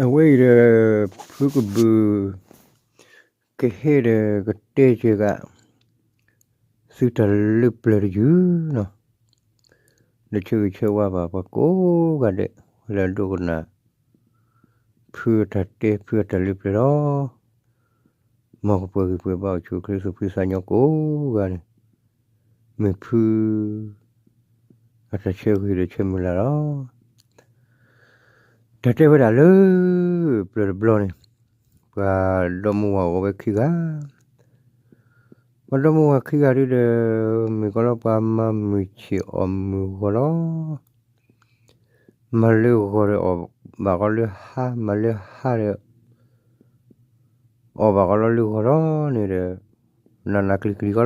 အဝဲအံၤဒီး ဖုကဘုး ကဟ့ၣ်ဒီးကတဲက့ၤဂၤ သုတၢ်လၢပျၢၤတယုၢ်နီၤ, ဒီးဆၢဂ့ၤဆၢဝါဘၣ်ပှၤကိးဂၤဒဲး လၢအဒိကနၣ် ဖုအတၢ်တဲ ဖုအတၢ်လၢပျၢၤလီၤ. မ်ကပှဲၤဂံၢ်ပှဲၤဘါအိၣ်ဆူၣ်အိၣ်ချ့ သူၣ်ဖှံသးညီကိးဂၤန့ၣ် မ့ၢ်ဖု အတၢ်ဆၢဂ့ၤဒီးဆၢမုၢ်လၢ်လီၤ. တၢ်တဲဝဲဒၣ်လၢ ပျၢၤတဘျီန့ၣ် ပှၤဒီမါဝၤအိၣ်ဝဲခံဂၤ, ပှၤဒီမါဝၤခံဂၤဒုဒီး မ့ၢ်ကီလီၤပှၤမၤမုာ်ဆံးအီၣ်မုာ်ဂီၤလီၤ. မၤလၢဂီၤဒီးအီၣ်ဘၣ်ကီလၢဟါ, မၤလၢဟါဒီး အီၣ်ဘၣ်ကီလီၤလၢဂီၤလီၤန့ၣ်ဒီး နးနးကျံၤကျံၤကီလီၤ.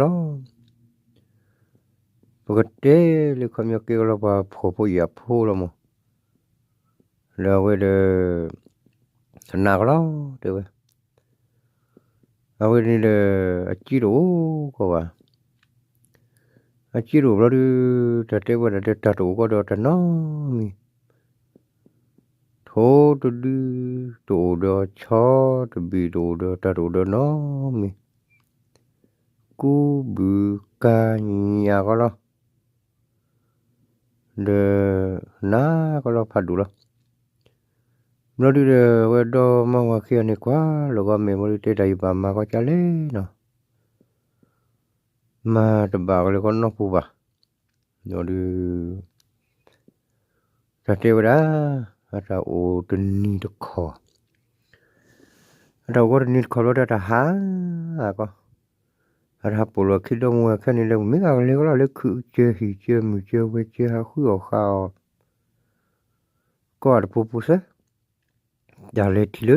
ပကတဲလၢခီပညီကဲကီလီၤပှၤဖှီၣ်ဖိယာ်ဖိလီၤမး, လၢအဝဲဒီး တနးကီလီၤ တဲဝဲ, အဝဲန့ၣ်ဒီး အစ့တအိၣ်ကီးဘၣ်. အစ့တအိၣ်ဘျီဒုး တၢ်တဲဝဲဒၣ်ဒီး တၢ်တအိၣ်ကီးဒီးတၢ်နီတမံၤ, ထိတဒုတအိၣ်ဒီး ဆီတဘ့ၣ်တအိၣ်ဒီး တၢ်တအိၣ်ဒီးနီတမံၤ, ကူဘုးကါညၣ်ကီလီၤ ဒီး နးကီလီၤဖးဒိၣ်လီၤ. ဘျီဒုဒီး အဝဲဒီမါဝၤခံဂၤန့ၣ် ကွၢ်လီၤကီမဲာ်ဘျီဒု တဲတၢ်အံၤဘၣ်မၤကီကၢလဲၣ်နီၤ, မၤတဘၣ်ကလၢကီနီၢ်ပူၤဘၣ်. ဘျီဒု တၢ်တဲဝဲဒၣ် အတၢ်အိၣ်တနံၤတခီ, အတၢ်အိၣ်ကီတနံၤတခီဘျီဒု အတၢ်ဟးကီ, အတၢ်ဟးပိာ်လီၤခံဒီမါဝၤခံဂၤန့ၣ်လၢ မ့ၢ်ဂၤကလဲၤကီလီၤလၢခုးကၢဟံၣ်ကၢမုၢ်ကၢဝဲကၢဟးဃုအီၣ်ဃုအီၣ် ကီၢ်အတပူၤပူၤသၢ, တၢ်လဲၤထံၣ်လၢ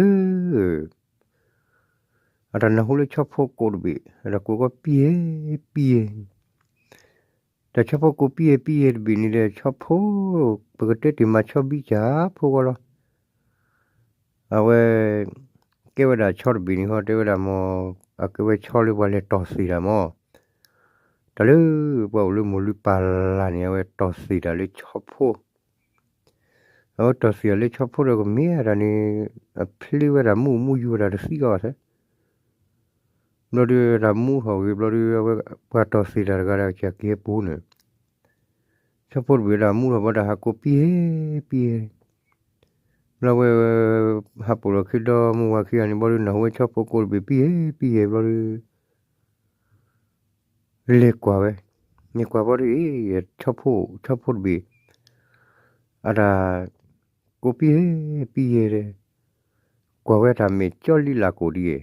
အတၢ်နၢ်ဟူလၢဆီဖိကိးတဘ့ၣ် အတၢ်ကိးကီပံယဲၢ်ပံယဲၢ်, တၢ်ဆီဖိကိးပံယဲၢ်ပံယဲၢ်တဘ့ၣ်န့ၣ်ဒီး ဆီဖိ ပကတဲတ့ၢ်မးဆီဘံကၢ်ဖိကီလီၤ. အဝဲ ကဲဝဲဒၣ်ဆီတဘ့ၣ်န့ၣ်ဃီ တဲဝဲဒၣ်မ့ၢ် အကဲဝဲဆီလၢပှၤလဲၤတီၢ်သ့ၣ်တၢ်မး, တၢ်လၢပှၤအိၣ်လၢမိၢ်လုၢ်ပၢ်လၢ်န့ၣ် အဝဲတီၢ်သ့ၣ်တၢ်လၢဆီဖိ အဝဲတီၢ်သ့ၣ်တၢ်လၢဆီဖိဒီးကမ့ၢ်တၢ်န့ၣ် အဖျ့ဝဲဒၣ်မူးမူးယူၤဝဲဒၣ်တသံကီးဘၣ်သၢ, ဘျီဒုးတၢ်မူထီၣ်ဂ့ၤဘျီဒုး အဝဲပှၤတီၢ်သ့ၣ်တၢ်တဂၤဒီးကစၢ်က့ၤပူၤန့ၣ်, ဆီဖိတဘ့ၣ်တၢ်မူထီၣ်ဘျီတၢ်ဟးကိးပံယဲၢ်ပံယဲၢ်, ဘျီဝဲ ဟးပိာ်လီၤခံဒီမါဝၤခံဂၤန့ၣ် ဘျီဒုးနၢ်ဟူဝဲဆီဖိကိးတဘ့ၣ်ပံယဲၢ်ပံယဲၢ်ဘျီဒုး လဲၤကွၢ်ဝဲ, လဲၤကွၢ်ဘျီဒုးအံၤ ဆီဖိ ဆီဖိတဘ့ၣ် အတၢ် ကိးပံယဲၢ်ပံယဲၢ်ဒီး ကွၢ်ဝဲတၢ်မဲာ်ကၠီလံလၢ်ကိးဒ်အံ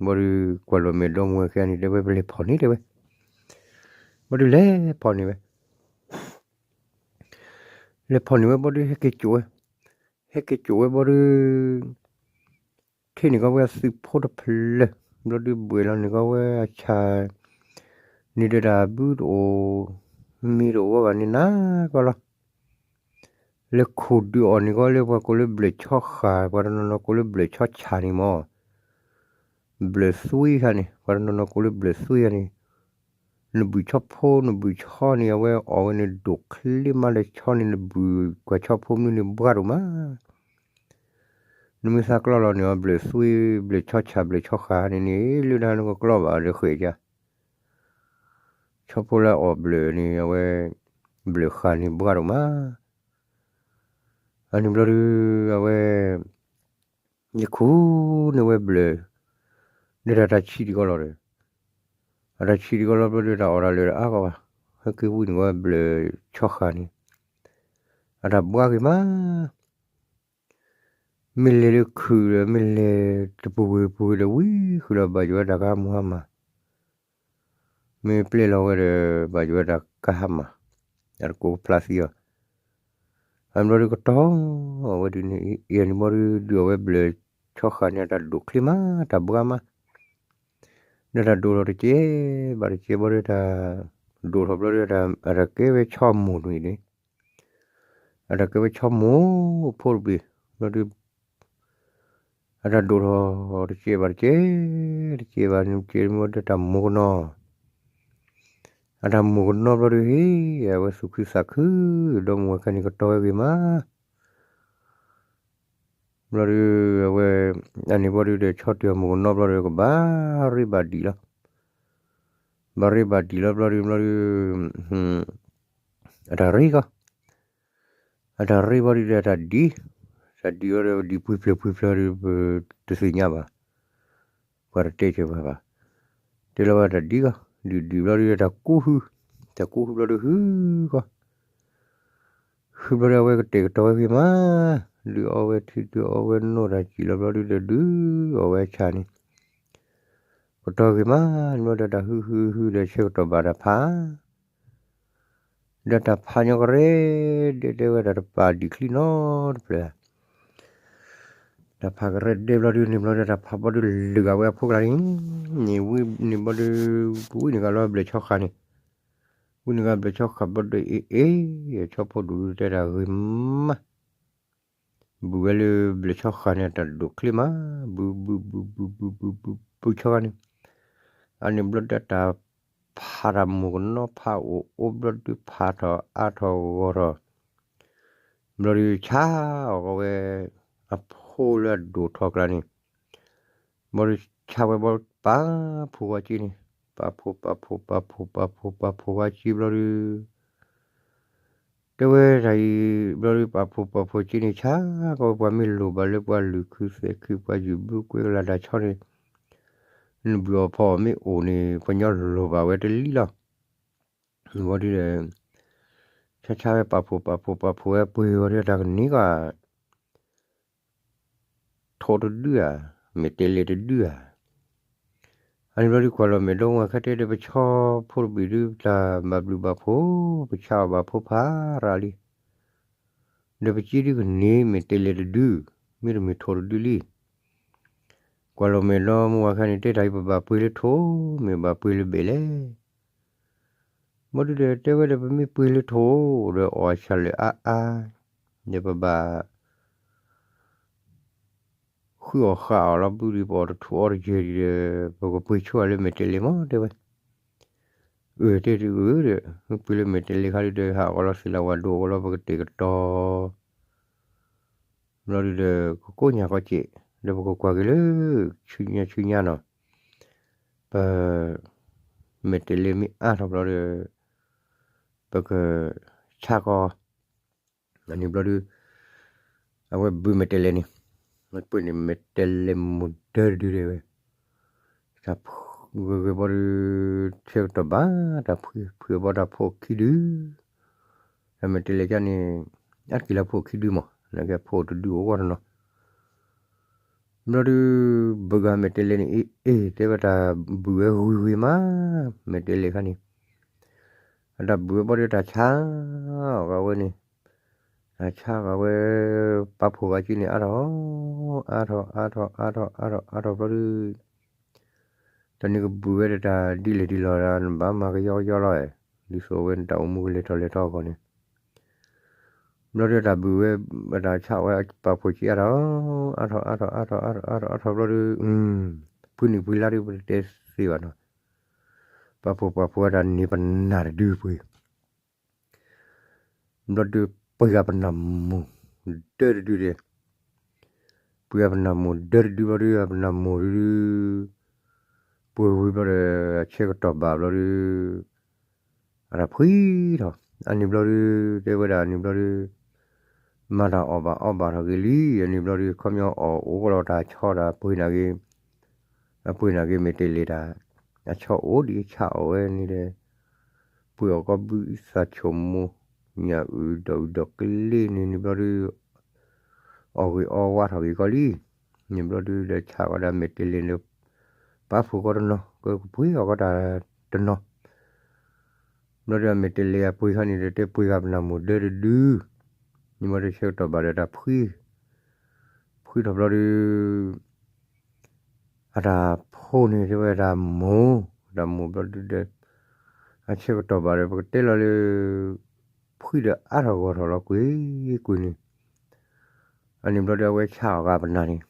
ၤ, ဘျီဒုးကွၢ်လီၤမဲာ်ဒီမါဝၤခံဂၤန့ၣ် တဲဝဲပလဲၤဖီၣ်န့ၣ်တဲဝဲ, ဘျီဒုးလဲၤဖီၣ်န့ၢ်ဝဲ လဲၤဖီၣ်န့ၢ်ဝဲဘျီဒုး ဟဲက့ၤကိာ်ဝဲ, ဟဲက့ၤကိာ်ဝဲဘျီဒုး ထံၣ်န့ၢ်ကီးဝဲအသုးဖိတဖျၢၣ်, ဘျီဒုးဘှဲးလီၤန့ၢ်ကီးဝဲအဆၣ်န့ၣ်ဒီးတၢ်ဘုတအိၣ်, မ့ၢ်တအိၣ်ဝဲဘၣ်န့ၣ်နးကီလီၤ. လဲၤခိၣ်ဒုးအီၣ်န့ၢ်ကီးလၢပှၤကိးလၢဘျၢၣ်ဆီဃာ်, ပှၤတနီၤနီၤကိးလၢဘျၢၣ်ဆီဆၣ်န့ၣ်မး ဘျၢၣ်သွံခါန့ၣ် ပှၤတနီၤနီၤကိးလၢဘျၢၣ်သွံခါန့ၣ်, နဘုၣ်ဆီဖိ နဘုၣ်ဆီန့ၣ် အဝဲအီၣ်ဝဲန့ၣ်ဒိၣ်ချ့မးလၢဆီန့ၣ် နဘုၣ်ကွၢ်ဆီဖိမနုၤန့ၣ်ဘှါဒိၣ်မး, နမ့ၢ်သးကျီလီၤန့ၣ်အီၤ ဘျၢၣ်သွံ ဘျၢၣ်ဆီဆၣ် ဘျၢၣ်ဆီဃာ်န့ၣ်န့ၣ် လၢတၢ်နကကျီဘၣ်ဒီးဃဲၣ်ကါ ဆီဖိလၢအီၣ်ဘျၢၣ်န့ၣ် အဝဲ ဘျၢၣ်ဃာ်န့ၣ်ဘှါဒိၣ်မး, အန့ၣ်ဘျီဒုး အဝဲ ယခိၣ်န့ၢ်ဝဲဘျၢၣ် ဒ်တၢ်တၢ်ဆံးတကီလီၤဒီး အတၢ်ဆံးတကီလီၤဘျီဒုး တၢ်အီၣ်တၢ်လၢာ်တအါကီးဘၣ်, ဟဲက့ၤဝံန့ၢ်ဝဲဘျၢၣ်ဆီဃာ်န့ၣ် အတၢ်ဘှါဂ့ၤမး မ့ၢ်လဲၤလၢခုးဒီး မ့ၢ်လဲၤတပူၤဝ့ၤပူၤဝ့ၤဒီး ဝံဃုာ်လီၤဘၣ်ယိၣ်ဝဲတၢ်ကဟးမူဟါမၢ်, မ့ၢ်ပျဲလီၤဝဲဒီး ဘၣ်ယိၣ်ဝဲတၢ်ကဟးမၢ်, အတကိးဖျါသံအီၤ, အဘျီဒုးကတီၢ် အဝဲဒုးန့ၣ် အံၤန့ၣ်ဘျီဒုး ဒုးအီၣ်ဝဲဘျၢၣ်ဆီဃာ်န့ၣ် အတၢ်ဒိၣ်ချ့မး တၢ်ဘှါမး, ဒီးတၢ်ဒိၣ်ထီၣ်တကဲး ဘၣ်တကဲးဘျီဒုး တၢ်ဒိၣ်ထီၣ်ဘျီဒုး အတၢ်ကဲဝဲဆီမိၢ်တဘ့ၣ်န့ၣ် အတၢ်ကဲဝဲဆီမိၢ်ဖိတဘ့ၣ် ဘျီဒုး အတၢ်ဒိၣ်ထီၣ်တကဲးဘၣ်တကဲး တကဲးဘၣ်န့ၣ် တကဲးမ့ၢ်ဒီးတၢ်မိၢ်ကနီၤ, အတၢ်မိၢ်ကနီၤဘျီဒုးဟ့ၣ် အဝဲသူၣ်ခုသးခု ဒီမါဝၤခံဂၤန့ၣ်ကတီၤဝဲဂ့ၤမး, ဘျီဒုး အဝဲ အန့ၣ်ဘျီဒုးဒီး ဆီၣ်တံၢ်အမိၢ်ကနီဘျီဒီး ကဘၣ်ရ့ဘၣ်ဒံးလီၤ. ဘၣ်ရ့ဘၣ်ဒံးလီၤဘျီဒုး ဘျီဒုး အတၢ်ရ့ကီး, အတၢ်ရ့ဘျီဒုးဒီး အတၢ်ဒံး, တၢ်ဒံးဘျီဒီး ဒံးပှံၤဖျၢၣ်ပှံၤဖျၢၣ်ဒီး ပတသ့ၣ်ညါဘၣ်, ပှၤတတဲကဲဘၣ်ဘၣ်. တဲလီၤဝဲတၢ်ဒံးကီး, ဒံးဒံးဘျီဒုး တၢ်ကူဟု, တၢ်ကူဟုဘျီဒုး ဟုကီး ဟုဘျီဒုး အဝဲကတဲာ်ကတီၤဝဲဂ့ၤမး, ဒုးအီဝဲထံ ဒုးအီဝဲနိၣ် တၢ်စံၣ်လီၤဘျီဒုးဒီး ဒုးအီဝဲဆၣ်န့ၣ် ကတီၤဂ့ၤမး, ဘျီဒီးတၢ်ဟုဟုဟုဒီး ဆၢကတီၢ်ဘၣ်တၢ်ဖး, ဒီးတၢ်ဖးညီကရဲဒဲးဒဲးဝဲဒၣ် တပာ်ဒံးချံနီတဖျၢၣ် တၢ်ဖးကရဲဒဲးဘျီဒုးန့ၣ်ဘျီဒီး တၢ်ဖးဘျီဒုး လုာ်ဂာ်ဝဲအဖိကျါန့ၣ်, န့ၣ်ဝံၤန့ၣ်ဘျီဒုး ဝံန့ၢ်ဂၤလီၤဘျဲၣ်ဆီဃာ်န့ၣ်, ဝံန့ၢ်ဂၤဘျဲၣ်ဆီဃာ်ဘျီဒုး အ့ၣ်အ့ၣ် ဆီဖိဒူၣ်ဒုးတဲတၢ်ဂ့ၤမး, ဘုးဝဲလၢဘျဲၣ်ဆီဃာ်န့ၣ် တၢ်ဒိၣ်ချ့မး, ဘုးဘုးဘုးဘုးဘုးဘုးဘုးဆီဃာ်န့ၣ်, အန့ၣ်ဘျီဒီးတၢ်ဖးတၢ်မိၢ်ကနီဖးအိၣ်အိၣ်ဘျီဒုး ဖးထီၣ်အါထီၣ်ဂီၢ်ထီၣ် ဘျီဒုး ဆါအီၣ်ကီးဝဲ အဖိလၢအဒိၣ်ထီၣ်ကျါန့ၣ်, ဘျီဒုး ဆါဝဲဘျီပာ်ဖှိၣ်ဝဲက့န့ၣ်, ပာ်ဖှိၣ် ပာ်ဖှိၣ် ပာ်ဖှိၣ် ပာ်ဖှိၣ် ပာ်ဖှိၣ်ဝဲက့ဘျီဒုး တဲဝဲတၢ်အံၤ ဘျီဒုး ပာ်ဖှိၣ် ပာ်ဖှိၣ်က့န့ၣ် ဆါကီးဝဲ ပှၤမ့ၢ်လိၣ်ဘၣ်လၢပှၤလုၢ်ခုသဲခု ပှၤယုၢ်ဘုကွဲကလၤတၢ်ဆီန့ၣ်, နဘုၣ်အီၣ်ဖီအီၣ်မ့ၢ်အိၣ်န့ၣ် ပှၤညီလိၣ်ဘၣ်ဝဲတလံလီၤ. ဘျီဒုးဒီး ဆါဆါဝဲ ပာ်ဖှိၣ် ပာ်ဖှိၣ် ပာ်ဖှိၣ်ဝဲပှ့ၤဝဲဒီး တၢ်ကန့ၢ်ကီး ထိးတဒုဧါ, မဲာ်တဲးလဲးတဒုဧါ. အန့ၣ်ဘျီဒုး ကွၢ်လီၤမဲာ်ဒီမါဝၤခဲတဲဒီး ပဆီဖိတဘ့ၣ်ဒုး တၢ်ဘၣ်ဘျုးဘၣ်ဖှိၣ် ပဆါအီၣ်ဘၣ်ဖိဖးရၤလံ, ဒီးပစ့ဒုးကန့ၢ်မဲာ်တဲးလဲးတဒု, မ့တမ့ၢ်ထိးတဒုလံ. ကွၢ်လီၤမဲာ်ဒီမါဝၤခဲန့ၣ် တဲတၢ်အံၤ ပဘၣ်ပှ့ၤလၢထိး မ့ၢ်ဘၣ်ပှ့ၤလၢဘ့ၣ်လဲၣ်. ဘျီဒုးဒီး တဲဝဲဒီး ပမ့ၢ်ပှ့ၤလၢထိးဒီး အီၣ်ဆၣ်လၢာ်အါအါ, ဒီးပဘၣ် ဃုအီၣ်ဃာ်အီၣ်လီၤဘုဒံး ပအီၣ်တထူၣ်အီတယဲၢ်ဒံးဒီး ပကပှ့ၤဆိလၢမဲာ်တဲးလဲးမး တဲဝဲ. အၢ တဲဒုးအၢဒီး ပှ့ၤလၢမဲာ်တဲးလဲးခါဒုးဒီး ဟးအီၣ်ကီးလီၤသ့ၣ်လၢဝၤဒိၣ်အီၣ်ကီးလီၤ ပကတဲာ်ကတီၤ ဘျီဒုးဒီး ကကိးညၣ်ကီးစဲး ဒီးပကကွၢ်က့ၤလၢ ဆူညါဆူညါနီၤ, ပ မဲာ်တဲးလဲးမ့ၢ်အါထီၣ်ဘျီဒီး ပကဆါကီး အန့ၣ်ဘျီဒုး အဝဲဘုးမဲာ်တဲးလဲးန့ၣ် ပှ့ၤန့ၣ် မဲာ်တဲးလဲးမိၢ်ဒၢတဒုဒဲးဝဲ တၢ်ဖုဂ့ၤဂ့ၤဘျီဒုး ဆၢကတီၢ်ဘၣ် တၢ်ဖုဖုဘျီတၢ်ဖိခံဒု တၢ်မဲာ်တဲးလဲးကန့ၣ် အါတက့ၢ်လၢဖိခံဒုမး နကဲဖိတဒုအိၣ်ဂီၢ်တနီၤ ဘျီဒုး ဘုးဂၤမဲာ်တဲးလဲးန့ၣ် အ့ၣ်အ့ၣ် တဲဝဲတၢ်ဘုးဝဲဂုၤဂ့ၤမး မဲာ်တဲးလဲးခါန့ၣ် အတၢ်ဘုးဝဲဘျီဒုး တၢ်ဆါအီၣ်ဂၤဝဲန့ၣ် တၢ်ဆါဂၤဝဲ ပာ်ဖှိၣ်ဂၤက့န့ၣ် အါထီၣ် အါထီၣ် အါထီၣ် အါထီၣ် အါထီၣ် အါထီၣ်ဘျီဒုး တၢ်န့ၣ်ကဘုးဝဲဒီးတၢ်ဒ်လဲၣ်ဒ်လဲၣ်ဒီး နဘၣ်မၤကယီကယီလီၤ ဒ်သိးဝဲနတၢ်အိၣ်မူကလဲၤထီၣ်လဲၤထီအဂီၢ်န့ၣ် ဘျီဒုးတၢ်ဘုးဝဲ တၢ်ဆါဝဲပာ်ဖှိၣ်က့အါထီၣ် အါထီၣ် အါထီၣ် အါထီၣ် အါထီၣ် အါထီၣ် အါထီၣ်ဘျီဒုး ဖုနံၤဖုလါဒုး ပတတဲသ့ဘၣ်နီၤ ပာ်ဖှိၣ်ပာ်ဖှိၣ်ဝဲတၢ်န့ၢ်ပနၢ်တဒုပှ့ၤ ဘျီဒုးပှ့ၤဂၤပနၢ်မိၢ်ဒၢတဒုဒဲး ပှ့ၤဂၤပနၢ်မိၢ်ဒၢတဒုဘျီဒုး ပနၢ်မိၢ်ဒုး ပှ့ၤဝံၤဘျီဒီး အဆၢကတီၢ်ဘၣ်ဘျီဒုး အတၢ်ဖှံထီၣ် အန့ၣ်ဘျီဒုး တဲဝဲဒၣ်အန့ၣ်ဘျီဒုး မၤတၢ်အီၣ်ဘၣ်အီဘၣ်ထီၣ်က့ၤလံ အန့ၣ်ဘျီဒုး ခီပညီအီၣ်အိၣ်ကီးလီၤတၢ်ဆီတၢ်ပှ့ၤနာ်က့ အပှ့ၤနာ်က့မဲာ်တဲးလဲးတၢ် အဆီအိၣ်ဒ်အဆၣ်အီၣ်ဝဲန့ၣ်ဒီး ပှ့ၤအီၣ်ကီးဘုအံသၣ်ဆိမိၣ် ညၣ်အုၣ်ဒီးအုၣ်ဒီးကလ့န့ၣ်န့ၣ်ဘျီဒုး အီၣ်ဂ့ၤအီဝါထီၣ်ဂ့ၤကီးလံ န့ၣ်ဘျီဒုးဒီးဆၣ်ဝဲဒၣ်မဲာ်တဲးလဲးန့ၣ် ပာ်ဖှိၣ်ကီးတနီၤ ကပှ့ၤအီၣ်ကီးတၢ်တနီၤ ဘျီဒုးအမဲာ်တဲးလဲးအပှ့ၤခါန့ၣ်ဒီး တဲပှ့ၤဂၤပနၢ်မိၢ်ဒၢတဒု န့ၣ်ဘျီဒုးဆၢကတီၢ်ဘၣ်ဒီးတၢ်ဖှံ ဖှံထီၣ်ဘျီဒုး အတၢ်ဖိန့ၣ်တဲဝဲတၢ်မိၢ် တၢ်မိၢ်ဘျီဒုးဒီး အဆၢကတီၢ်ဘၣ်ဒီး ပကတဲလီၤလၢ ဖှံဒီးအါထီၣ်ဂီၢ်ထီၣ်လီၤကွ့ၢ်ကွ့ၢ်န့ၣ် အန့ၣ်ဘျီဒုးအဝဲဆါအီၣ်ဂၤပနၢ်န့ၣ်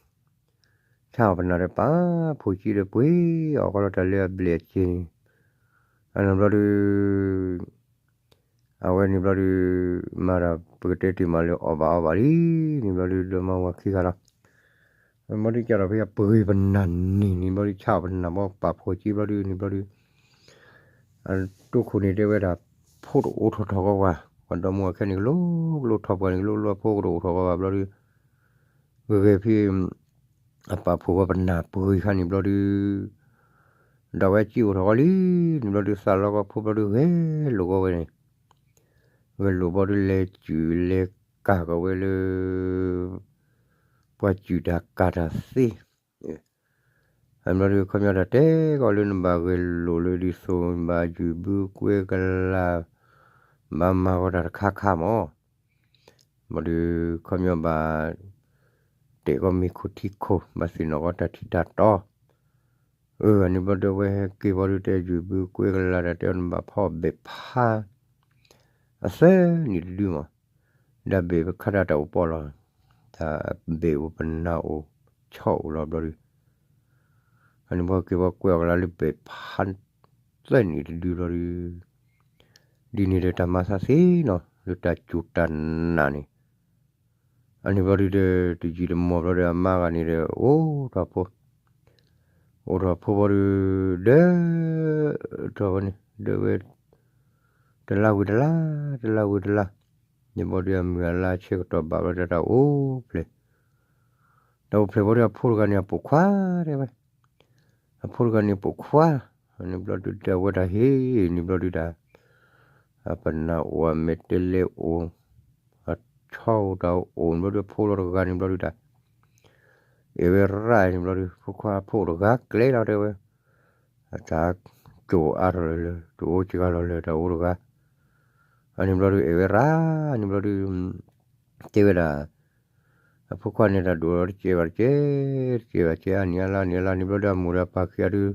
ဆါအီၣ်ပနၢ်ဒီးပာ်ဖှိၣ်က့ဒီးပှ့ၤ အီၣ်ကီးလီၤတၢ်လၢအဘျဲၣ်အစ့န့ၣ် အန့ၣ်ဘျီဒုး အဝဲန့ၣ်ဘျီဒုး မၤဒီးပကတဲတ့ၢ်မးလၢအီၣ်ဘၣ်အီဘၣ်လံ န့ၣ်ဘျီဒုးဒီးမါဝၤခံဂၤလီၤ ဘျီဒုးကဒီးဖဲအပှ့ၤပနၢ်န့ၣ်န့ၣ်ဘျီဒုး ဆါအီၤပနၢ်ဘီပာ်ဖှိၣ်က့ဘျီဒုးန့ၣ်ဘျီဒုး တိၢ်ခိၣ်န့ၣ်တဲဝဲဒၣ် ဖိတအိၣ်ထီၣ်ထီၣ်ကီးဝဲ, ပှၤဒီမါဝၤခဲန့ၣ် ကလိကလိထီၣ်ပှၤန့ၣ် ကလိကလိအဖိကတအိၣ်ထီၣ်ကီးဘၣ်ဘျီဒုး ဂဲၤဂဲၤဖဲ အပာ်ဖှိၣ်ဝဲပနၢ်ပှ့ၤခါန့ၣ်ဘျီဒုး ဒီးဝဲစ့ၢ်အိၣ်ထီၣ်ကီးလံန့ၣ်ဘျီဒုး သးလီကီးဖိဘျီဒုး ဂဲၤလိာ်ကီးဝဲန့ၣ် ဂဲၤလိာ်ဘျီဒုး လဲၤစူၤလဲၤကၢ်ကီးဝဲလၢ ပှၤစူၤတၢ်ကၢ်တၢ်သ့ အဘျီဒုး ခီပညီတၢ်တဲကီးလၢနဘၣ်ဂဲၤလိာ်လၢဒ်သိး ဘၣ်ယုၢ်ဘုကွဲကလၤ ဘၣ်မၤကီးတၢ်တခါခါမး, ဘျီဒုး ခီပညီဘၣ် တဲာ်ကီးမ့ၤခိၣ်ထံခိၣ် ဘၣ်သ့ၣ်နီၣ်ကီးတၢ်ထံတၢ်တီ, အၢ အန့ၣ်ဘျီဒုးဝဲဟဲက့ၤဘျီဒုးတဲယုၢ်ဘုကွဲကလၤ တၢ်တဲအီၤနဘၣ်ဖီၣ်ဘဲးဖး အသၢနံၣ်တဒုမး, ဒီးဘ့ၣ်ခါတၢ်တၢ်အိၣ်ပီၣ်လီၤ, တၢ်ဘ့ၣ်အိၣ်ပနၢ်အိၣ်ဆီအိၣ်လီၤဘျီဒုး, အန့ၣ်ဘျီက့ၤဘီကွဲအီၤကလၤလၢဘ့ၣ်ဖးသၢနံၣ်တဒုဘျီဒုး, ဒ်န့ၣ်ဒီးတၢ်မၤသးသ့နီၤ လၢတၢ်စူၤတၢ်နာ်န့ၣ်, အန့ၣ်ဘျီဒုးဒီး တယံာ်တမီၢ်ဘျီဒီး အမါဂၤန့ၣ်ဒီး အိၣ်ထီၣ်ဖိ အိၣ်ထီၣ်ဖိဘျီဒုး ဒီး ထီၣ်ဝဲန့ၣ် ဒီးဝဲ တလါဝံၤတလါ တလါဝံၤတလါ, န့ၣ်ဘျီဒုး အမုၢ်အလါဆၢကတီၢ်ဘၣ်ဘျီဒီး တၢ်အိၣ်ဖျဲၣ်, တၢ်အိၣ်ဖျဲၣ်ဘျီဒီး အဖိတဂၤန့ၣ် အပိာ်ခွါတဲဝဲ, အဖိတဂၤန့ၣ်ပိာ်ခွါ, န့ၣ်ဘျီဒုး ဒီးအဝဲတၢ်ဟ့ၣ်န့ၣ်ဘျီဒုးတၢ် အပနၢ်အိၣ်အမဲာ်တဲလဲၤအိၣ်, အဆီအိၣ်တၢ်အိၣ်န့ၣ်ဘျီဒုး အဖိလီၤတဂၤန့ၣ်ဘျီဒုးတၢ် အဲၣ်ဝဲရၣ်န့ၣ်ဘျီဒုး ဖိခွါဖိအိၣ်တဂၤကျဲလီၤတဲဝဲ, အတၢ်ကၠိအါထီၣ်လၢၤလၢၤ တအိၣ်စှၤလီၤလၢၤ တၢ်အိၣ်တဂၤ, အန့ၣ်ဘျီဒုး အဲၣ်ဝဲရၣ်န့ၣ်ဘျီဒုး တဲဝဲဒၣ် အဖိခွါန့ၣ် တၢ်ဒိၣ်လီၤတကဲဘၣ်တကဲ, တကဲဘၣ်တကဲ အနံၣ်အလါနံၣ်အလါန့ၣ်ဘျီဒုး အမိၢ်ဒီးအပၢ်ခံဂၤဒုး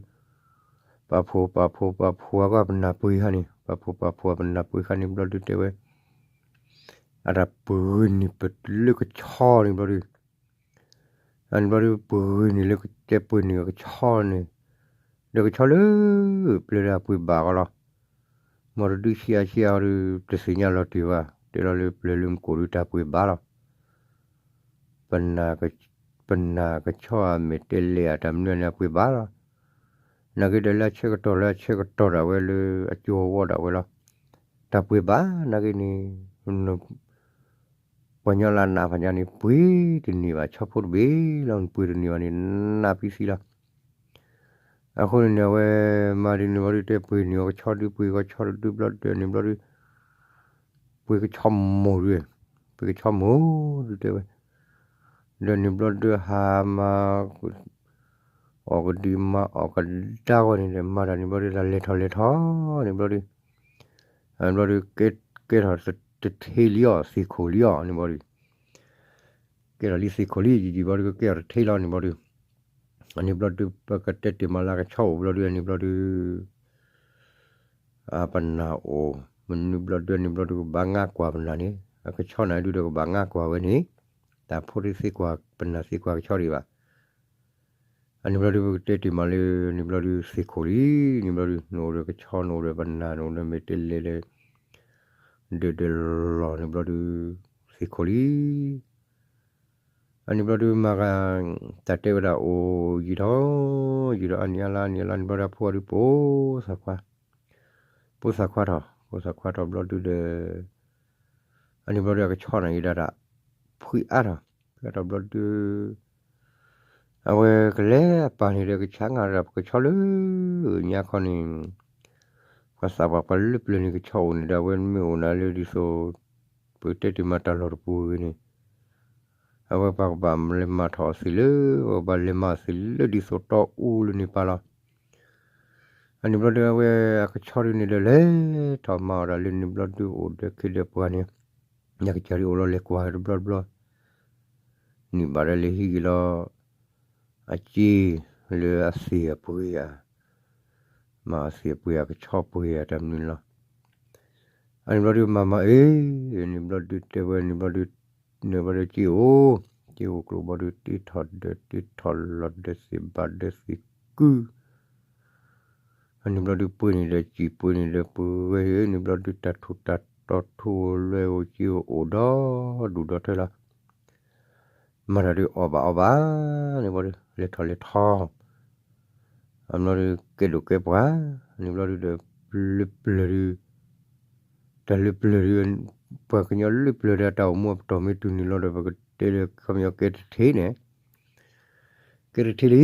ပာ်ဖှိၣ်ပာ်ဖှိၣ်ပာ်ဖှိၣ်အဂီၢ်ပနၢ်ပှ့ၤခါန့ၣ် ပာ်ဖှိၣ်ပာ်ဖှိၣ်ပနၢ်ပှ့ၤခါန့ၣ်ဘျီဒုးတဲဝဲ အတၢ်ပှ့ၤန့ၢ်ပလၢကဆီန့ၣ်ဘျီဒုး အန့ၣ်ဘျီဒုး ပှ့ၤန့ၢ်လၢကတဲပှ့ၤန့ၢ်အကဆီန့ၣ်, ဒီးကဆီလၢ ပျၢၤဒီးအပှ့ၤဘၣ်အီၤလီၤ. မ်တဒုဆံးအါဆံးအါအီၤဒုး တသ့ၣ်ညါလီၤတံၢ်ဘၣ်, တဲလီၤလၢပျၢၤလၢမူခိၣ်ဒုးတၢ်ပှ့ၤဘၣ်လီၤ. ပနၢ်ကဆီအမဲာ်တဲလဲၤအတၢ်မနုၤန့ၣ် အပှ့ၤဘၣ်လီၤ. နာ်က့ဒီးလၢအဆၢကတီၢ်လၢအဆၢကတီၢ်ဒၣ်ဝဲလၢအကၠိအဝီဒၣ်ဝဲလီၤ. တၢ်ပှ့ၤဘၣ်နာ်က့န့ၣ် ပှၤညီလၢအနာ်ဖးညါန့ၣ် ပှ့ၤတန့ၢ်ဘၣ် ဆီဖိတဘ့ၣ်လီၤ. ပှ့ၤတန့ၢ်ဘၣ်န့ၣ် နးပံသံလီၤ. အဃိန့ၣ်န့ၣ် အဝဲမၤဒ်န့ၣ်ဘျီဒုး တဲပှ့ၤန့ၢ်အီၤကဆီဒုး ပှ့ၤကဆီတဒုဘျီဒုး န့ၣ်ဘျီဒုး ပှ့ၤကဆီမိၢ်ဒုး, ပှ့ၤကဆီမိၢ်ဒုးတဲဝဲ, ဒီးန့ၣ်ဘျီဒုးဟးမၤ အီၣ်ကဒံမၤအီၣ်ကဒါဂီၢ်န့ၣ်ဒီး မၤတၢ်န့ၣ်ဘျီဒုး တၢ်လဲၤထီၣ်လဲၤထီၣ်န့ၣ်ဘျီဒုး, ဘျီဒုး ကဲထီၣ်တထ့လံအီၤ သ့ၣ်ခိၣ်လံအီၤန့ၣ်ဘျီဒုး, ကဲထီၣ်လံသ့ၣ်ခိၣ်လံ ယံာ်ယံာ်ဘျီဒုး ကကဲထီၣ်တထ့လီၤန့ၣ်ဘျီဒုး, အန့ၣ်ဘျီဒုး ပကတဲတ့ၢ်မးလၢကဆီအိၣ်ဘျီဒုး အန့ၣ်ဘျီဒုး အပနၢ်အိၣ် မနုၤဘျီဒုးန့ၣ်ဘျီဒုး ကဘၣ်ငါကွၢ်ပနၢ်န့ၣ် အကဆီနၢ်ဒုးဒီးကဘၣ်ငါကွၢ်ဝဲန့ၣ်, တၢ်ဖိတသ့ကွၢ် ပနၢ်သ့ကွၢ်ကဆီဒံးဘၣ်. အန့ၣ်ဘျီဒုး ပကတဲတ့ၢ်မးလၢ န့ၣ်ဘျီဒုး သ့ၣ်ခိၣ်လံ, န့ၣ်ဘျီဒုး နအိၣ်ဒီးကဆီ နအိၣ်ဒီးပနၢ် နအိၣ်ဒီးမဲာ်တဲလဲၤလၢ ဒၢးဒၢးလီၢ်န့ၣ်ဘျီဒုး သ့ၣ်ခိၣ်လံ. အန့ၣ်ဘျီဒုးမၤဂၤ တၢ်တဲဝဲဒၣ်အိၣ်ယံာ်ထီၣ် ယံာ်ထီၣ်အနံၣ်အလါ အနံၣ်အလါန့ၣ်ဘျီဒုး အဖိအီၤဒုးပိာ်သးခွါ, ပိာ်သးခွါထီၣ် ပိာ်သးခွါထီၣ်ဘျီဒုးဒီး အန့ၣ်ဘျီဒုး အကဆီနၢ်အံၤဒၣ်တၢ် ဖှံအါထီၣ် ဖှံအါထီၣ်ဘျီဒုး အဝဲကလဲၤအပၢ်န့ၣ်ဒီး ကဆါငါဒီးပကဆီလၢညါခီန့ၣ် ပှၤသးပှၢ်ပှၤလၢပျၢၤန့ၣ် ကဆီအိၣ်န့ၣ်ဒီး အဝဲမ့ၢ်အိၣ်နၤလၢဒ်သိး ပတဲတ့ၢ်မးတၢ်လီၢ်တပူၤဂ့ၤန့ၣ် အဝဲပှၤကဘၣ်လဲၤမၤထီၣ်အီၤသ့လၢ ပှၤကဘၣ်လဲၤမၤအီၤသ့လၢဒ်သိးတီအူလၢန့ၣ်ပၢ်လီၤ. အန့ၣ်ဘျီဒုး အဝဲအကဆီဒုးန့ၣ်ဒီး လဲၤထီၣ်မၤအီၣ်တၢ်လၢန့ၣ်ဘျီဒုး အိၣ်ဒီးခ့ဒီးပှၤန့ၣ် ညါကစၢ်ဒုးအိၣ်လီၤလဲၤကွၢ်တဘျီတဘျီ န့ၣ်ဘၣ်ဒီးလဲၤဟံးက့ၤလီၤ အစ့လၢအသ့ၣ်အပှ့ၤဧါ, မၤအသ့ၣ်အပှ့ၤဧါ ကဆီပှ့ၤဧါ တၢ်မနုၤန့ၣ်လီၤ. အန့ၣ်ဘျီဒုးမၤမၤအ့ၣ် န့ၣ်ဘျီဒုးတဲဝဲ န့ၣ်ဘျီဒုး န့ၣ်ဘျီဒုးစ့အိၣ် စ့အိၣ်ကျိၤဘျီဒုး တ့ထီၣ်ဒီးတ့ထီၣ်လီၤဒီးသ့ၣ်ဘၣ်ဒီးသ့ၣ်ကု အန့ၣ်ဘျီဒုးပှ့ၤန့ၣ်ဒီးစံၣ်ပှ့ၤန့ၣ်ဒီးပှ့ၤဝဲ န့ၣ်ဘျီဒုးတၢ်ထူၣ်တၢ်တီၤထူၣ်အိၣ်လွဲအိၣ်စ့အိၣ်အိၣ်ဒီဒူၣ်ဒီထၢလီၤ. မၤတၢ်ဒုးအီၣ်ဘၣ်အီဘၣ်, န့ၣ်ဘျီဒုး လဲၤထီၣ်လဲၤထီ, အဘျီဒုး ကဲဒိၣ်ကဲပှၤ, န့ၣ်ဘျီဒုးဒီး လၢပျၢၤဒုး, တၢ်လၢပျၢၤဒုး, ပှၤကညီလၢပျၢၤဒီးတၢ်အိၣ်မူအပတီၢ်မ့ၢ်တုၤန့ၣ်လီၤဒီး ပကတဲဒီးခီပညီကဲတထံးန့ၣ်, ကဲတထံးလံ,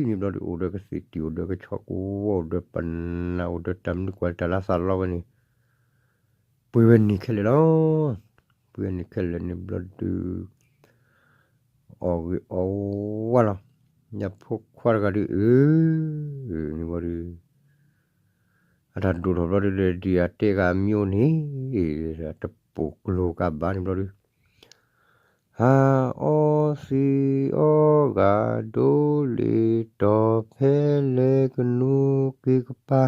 န့ၣ်ဘျီဒုး အိၣ်ဒီးကသ့ၣ်တံၢ် အိၣ်ဒီးကဆီကိးဝီ အိၣ်ဒီးပနၢ် အိၣ်ဒီးတၢ်မနုၤကွၢ်တၢ်လၢသးလီဝဲန့ၣ် ပှ့ၤဝဲန့ၣ်ခဲလၢာ်လီၤ. ပှ့ၤဝဲန့ၣ်ခဲလၢာ်န့ၣ်ဘျီဒုး အီၣ်ဂ့ၤအီၣ်ဝါလီၤ. ယဖိခွါတဂၤဒုးအၢ, န့ၣ်ဘျီဒုး အတၢ်ဒိၣ်ထီၣ်ဘျီဒုးဒီး ဒ်အတဲဂၤအမံၤအိၣ်န့ၣ်, တပိာ်ကျိၤကဘၣ်န့ၣ်ဘျီဒုး ဟးအီသံးအီဂၤ ဒိလ့ၤတီၤဖဲလဲၤကနူက့ၤကပၤ,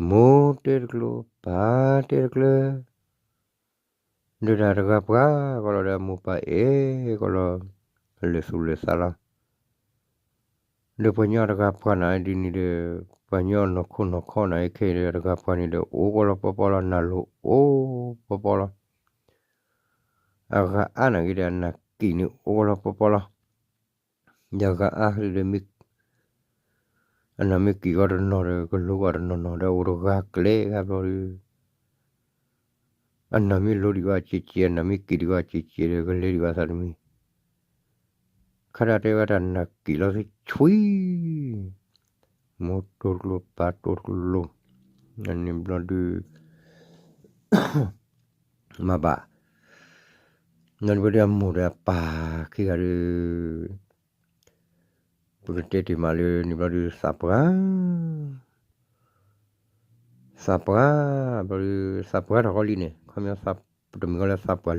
မိၢ်တဲတကျိၤ ပၢ်တဲတကျၢၤ, ဒီးတၢ်တဂၤပှၤကီးလီၤဒီး အမိၢ်ပၢ်အဲၣ်ကီးလီၤ, လဲၤသူၣ်လဲၤသးလီၤ. ဒီးပှၤညီတဂၤပှၤနၤဒ်န့ၣ်ဒီး ပှၤညီနီၢ်ခိနီၢ်ခီနၤအံၤခဲအံၤဒီး တဂၤပှၤန့ၣ်ဒီး အိၣ်ကီးလီၤပီပီလီၤ, နၢ်လိၤအိၣ်ပီပီလီၤ. အဂၤအါနၤက့ၤဒီး အနၢ်ကံၣ်န့ၣ်အိၣ်ကီးလီၤပီပီလီၤ. ယဂၤအါဒီး အနၢ်မ့ၢ်ကံၣ်ကီးတနီၤဒီး ကလိၤကီးတနီၤနီၤဒီး အိၣ်တဂၤကျဲဂၤဘျီဒုး အနၢ်မ့ၢ်လိၤဒံးကီးစဲးစဲး အနၢ်မ့ၢ်ကံၣ်ဒံးကီးစဲးစဲးဒီး ကလဲၤဒံးကီးသးတမံၤ, ခါဒၣ်တဲဝဲတၢ်နၢ်ကံၣ်လီၤသ့ဆွံ, မိၢ်တိၢ်တကျိၤ ပၢ်တိၢ်တကျိၤ, န့ၣ်ဘျီဒုး မၤဘၣ်, န့ၣ်ဘျီဒုး အမိၢ်ဒီးအပၢ်ခံဂၤဒီး ပကတဲတ့ၢ်မးလၢန့ၣ်ဘျီဒုး သးပှၢ် သးပှၢ်, ဘျီဒုး သးပှၢ်ထီၣ်ကီးလံန့ၣ် ခီပညီ တမ့ၢ်ကီးလၢသးပှၢ်လၢဒၢး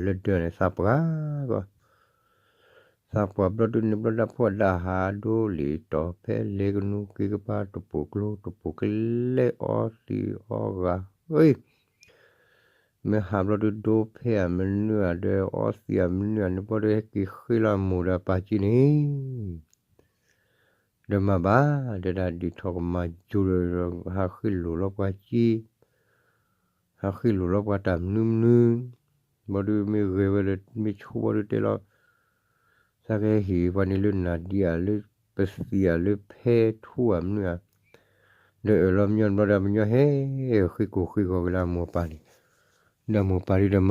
န့ၣ် သးပှၢ်ကီး, သးပှၢ်ဘျီဒုးန့ၣ်ဘျီဒုး ဖိဒၣ်ဟးဒိလ့ၤတီၤဖဲလဲၤကနူက့ၤကပၤ တပိာ်ကျိၤတပိာ်ကျဲ အီသံးအီဂၤ, မ့ၢ်ဟးဘျီဒုး ဒိဖဲအမနုၤဧါဒီး အီသံးအမနုၤဧါန့ၣ်ဘျီဒုး ဟဲက့ၤဃ့လီၤအမိၢ်ဒီးအပၢ်က့ၤန့ၣ် ဒီးမၤဘၣ် ဒီးတၢ်ဒ့ၣ်ထီၣ်ကမၤယိၤဒီး ဟးဃ့လိာ်လီၤပှၤက့ၤ, ဟးဃ့လိာ်လီၤပှၤတၢ်မနုၤမနုၤ, ဘျီဒုးမ့ၢ်ဂဲၤဝဲဒီး မ့ၢ်ဆိဘျီဒုးတဲလီၤ, သးကဟဲဟ့ၣ်ပှၤန့ၣ်လၢနၢ်ဒံဧါ လၢပသံးဧါ လၢဖဲထူဧါ မနုၤဧါ, ဒီးအၢၣ်လီၤမညီန့ၣ်ဘျီဒီး ပညီဟဲဃ့ကိၢ်ဃ့ဂီၤက့ၤလၢအမိၢ်အပၢ်န့ၣ်, ဒီးအမိၢ်အပၢ်ဒုးဒီးမၤတသ့မၤ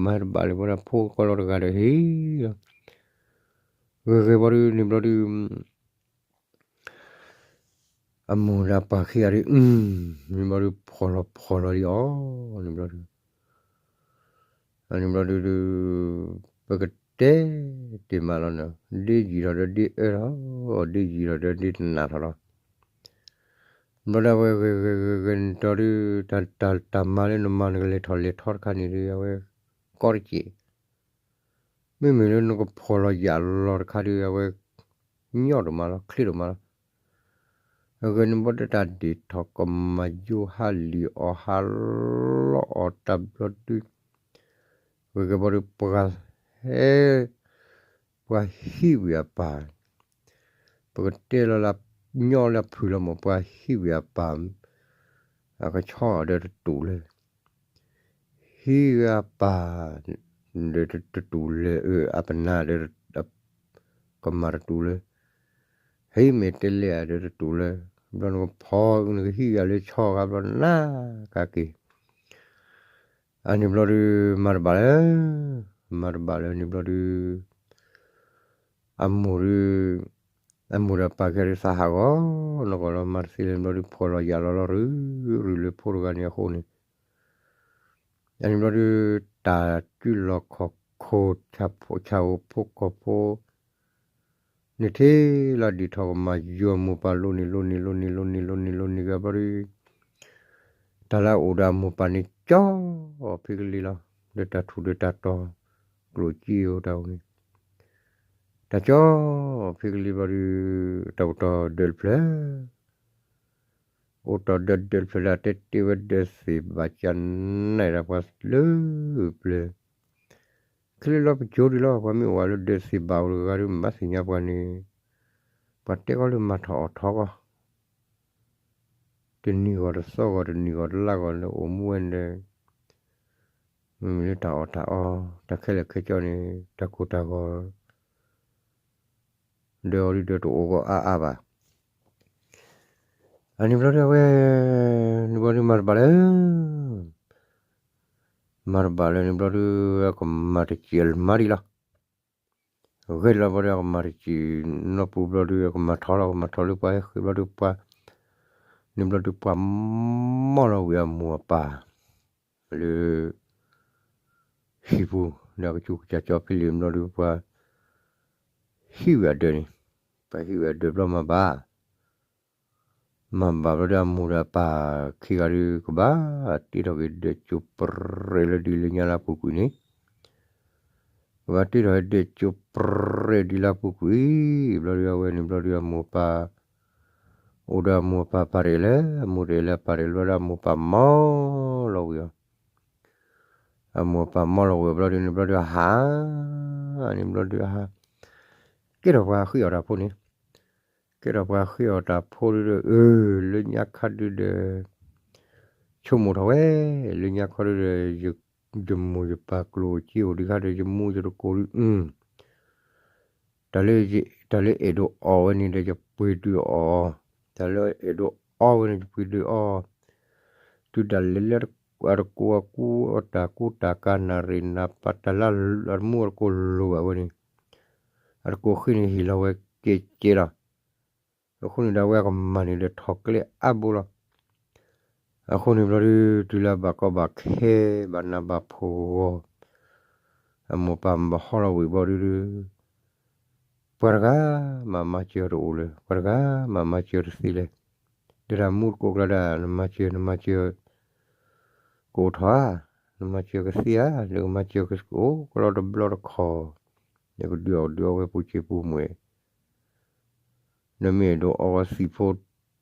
တဘၣ်လၢၤဘျီဒီး ဖိကီးလီၤတဂၤဒီးဟ့ၣ်လီၤ, ဂဲၤဂဲၤဘျီဒုးန့ၣ်ဘျီဒုး အမိၢ်ဒီးအပၢ်ခံဂၤဒုး မ့ၢ်ဘျီဒုး ဖှီၣ်လီၤဖှီၣ်လီၤဒံးအီၤန့ၣ်ဘျီဒုး, န့ၣ်ဘျီဒုးဒုး ပကတဲတ့ၢ်မးလီၤန့ၣ် ဒ့ယံာ်ထီၣ်ဒီးဒ့အၢထီၣ်, ဒ့ယံာ်ထီၣ်ဒီးဒ့တနၢ်ထီၣ်လီၤ. ဘျီဒုးအဝဲဂဲၤဂဲၤဂဲၤဂဲၤန့ၣ်တီဒုး တၢ်တၢ်မၤလၢနမၤနကလဲၤထီၣ်လဲၤထီတခါန့ၣ်ဒုး အဝဲကီတစဲး မ့မ့ၢ်လၢနကဖှီၣ်လီၤယာ်လီၤတခါဒုး အဝဲညီဒိၣ်မးလီၤ ချ့ဒိၣ်မးလီၤ. အဂ့ၢ်န့ၣ်ဘျီဒုးတၢ်ဒ့ၣ်ထီၣ်ကမၤယိၤဟးလံၣ်အီၣ်ဟးလီအီၣ်တၢ်ဘျီဒုး ဂ့ၤဂ့ၤဘျီဒုး ပှၤဟဲ ပှၤဟံးဝံၤအပၢ်, ပကတဲလီၤလၢ ညီလၢဖုၣ်လီၤမး ပှၤဟံးဝံၤအပၢ် အကဆီဒီးတတူၢ်လၢ ဟံးဝံၤအပၢ် ဒီးတတူၢ်လၢ အပနၢ်ဒီး ကမၤတတူၢ်လၢ ဟံးမ့ၢ်တဲလဲၣ်ဒီးတတူၢ်လၢ ဘျီနကဖီ နကဟံးဂၤလၢဆီဂၤဘျီနကက့ၤ အန့ၣ်ဘျီဒုး မၤတဘၣ်လၢၤ, မၤတဘၣ်လၢၤန့ၣ်ဘျီဒုး အမိၢ်ဒုး အမိၢ်ဒီးပၢ်ကဲဒုးသးဟးဂီၤနီၢ်ကီၢ်လီၤ မၤတသ့လၢၤဘျီဒုး ဖှီၣ်လီၤယာ်လီၤလီၤ ရုၢ်ရုၢ်လၢဖိတဂၤန့ၣ်အဃိန့ၣ် အန့ၣ်ဘျီဒုး တၢ်ကုလီၢ်ခီၣ်ခိၣ် ဆၣ်ဖိဆၣ်ဖိကီၢ်ဖိ န့ၣ်ထံၣ်လီၤဒ်ထီၣ်ကမၤယိၤအမိၢ်ပၢ်လိၤန့ၣ်လိၤန့ၣ်လိၤန့ၣ်လိၤန့ၣ်လိၤန့ၣ်လိၤန့ၣ်ဂ့ၤဘျီဒုး တၢ်လၢအအိၣ်ဒီးအမိၢ်ပၢ်န့ၣ် ကၠီဖံကလံၤလီၤ. ဒီးတၢ်ထူၣ်ဒီးတၢ်တီၤ ကျိၣ်စ့အိၣ်တၢ်အိၣ်န့ၣ် တၢ်ကၠီဖံကလံၤဘျီဒုး တၢ်အိၣ်တီၢ်ဒၢးတဖျၢၣ် အိၣ်တီၢ်ဒၢးဒၢးတဖျၢၣ်လၢအတဲတ့ၢ်ဝဲဒၢးသ့ၣ်ဘၣ် ကနၣ်ဒၣ်ပှၤလၢပျၢၤ ခဲလၢာ်လီၤပကၠိဒံးလီၤ ပှၤမ့ၢ်အိၣ်ဝဲလၢဒၢးသ့ၣ်ဘၣ်အိၣ်တဂၤဒီး မ့ၢ်ဘၣ်သ့ၣ်ညါပှၤန့ၣ် ပှၤတဲကီးလၢမၤထီၣ်အီၣ်ထီကီး တနံၤဂီၤတသီဂီၤ တနံၤဂီၤတလါဂီၤလၢအိၣ်မူဝဲန့ၣ်ဒီး မ့ၢ်လၢတၢ်အီၣ်တၢ်အီ တၢ်ခဲလၢာ်ခဲဆ့န့ၣ် တၢ်ကိၢ်တၢ်ဂီၤ ဒၢအီၤဒုဒီးတအိၣ်ဂီၢ်အါအါဘၣ်. အန့ၣ်ဘျီဒုအဝဲ န့ၣ်ဘျီဒုမၤတဘၣ်လၢ မၤတဘၣ်လၢန့ၣ်ဘျီဒု အကမၤတစဲးမၤဒံးလီၤ. ဂ့ၤလီၤဘျီဒုအကမၤတစဲးနီၢ်ပူၤဘျီဒု အကမၤထီၣ်လီၤ ကမၤထီၣ်လၢပှၤဟဲဃ့ဘျီဒုပှၤ န့ၣ်ဘျီဒုပှၤမီၢ်လီၤဝံၤအမိၢ်အပၢ် လၢ ဟံၣ်ပူၤ ဒီးကစူၢ်ကစၢ်ကၠီဖံလံၤဘျီဒုပှၤ ဟံးဝံၤအဒၢးန့ၣ် ပှၤဟံးဝံၤအဒၢးဘျီမၤဘၣ် မၤဘၣ်ဘျီဒုအမိၢ်ဒီးအပၢ်ခံဂၤဒု ကဘၣ်တ့ထီၣ်က့ၤဒဲးကၠိပရဲလၢဒ်လၢညါလၢအပူၤကွံာ်န့ၣ် ကဘၣ်တ့ထီၣ်က့ၤဒဲးကၠိပရဲဒ်လၢအပူၤကွံာ် ဘျီဒုအဝဲန့ၣ်ဘျီဒုအမိၢ်အပၢ် အိၣ်ဒီးအမိၢ်အပၢ်ပာ်တ့ၢ်လၢ အမိၢ်တ့ၢ်လၢအပၢ်တ့ၢ်လၢဘျီဒုအမိၢ်ပၢ်မီၢ်လီၤဝံၤအီၤ အမိၢ်အပၢ်မီၢ်လီၤဝံၤအဘျီဒုန့ၣ်ဘျီဒုအဟး န့ၣ်ဘျီဒုအဟး ကဲထီၣ်ပှၤဃ့အီၣ်တၢ်ဖိန့ၣ် ကဲထီၣ်ပှၤဃ့အီၣ်တၢ်ဖိဒုဒီး အၢ လၢညါခါဒုဒီး ဆိကမိၣ်ထီၣ်ဝဲ လၢညါခါဒုဒီး ယမိၢ်ယပၢ်ကျိၣ်စ့အိၣ်ဒံးခါဒီး ယမူယတကိးဒု တၢ်လၢ တၢ်လၢအဲၣ်ဒိးအီၣ်ဝဲန့ၣ်ဒီး ယပှ့ၤဒုးအီၣ်, တၢ်လၢအဲၣ်ဒိးအီဝဲန့ၣ် ယပှ့ၤဒုးအီ, တုၤဒၣ်လဲာ်လၢအတကိးအကူအတၢ်ကူတၢ်ကၤနၣ်ရံၣ်နၣ်ပၤ တၢ်လၢအတမူအတကိးလိၣ်ဘၣ်ဝဲန့ၣ် အတကိးဃ့န့ၣ်ဟ့ၣ်လီၤဝဲကဲကဲလီၤ. အဃိန့ၣ်ဒီး အဝဲအကမၢ်န့ၣ်ဒီးထီၣ်ကျဲအါဘိလီၤ. အဃိန့ၣ်ဘျီဒု တုၤလၢအဘၣ်ကီဘၣ်ခဲ ဘၣ်နးဘၣ်ဖှီၣ်ဂီၢ် အမိၢ်ပၢ်ဘၣ်ဟီလီၤဝံၤဘျီဒု ပှၤတဂၤမၤမၤစၢၤအီၤတအိၣ်လၢၤ, ပှၤတဂၤမၤမၤစၢၤအီၤတသ့လၢၤ. ဒီးတၢ်မူတကိးကျါဒၣ် နမၤစၢၤ နမၤစၢၤ ကအိၣ်ထီၣ်ဧါ, နမၤစၢၤကသ့ဧါ, နကမၤစၢၤကအိၣ်ကလီတဘျီတခီၣ်, နကဒုးအီၣ်ဒုးအီဝဲပူၤစ့ပူၤမှဲ နမ့ၢ်အဲၣ်ဒိးအီဝဲသံၣ်ဖိ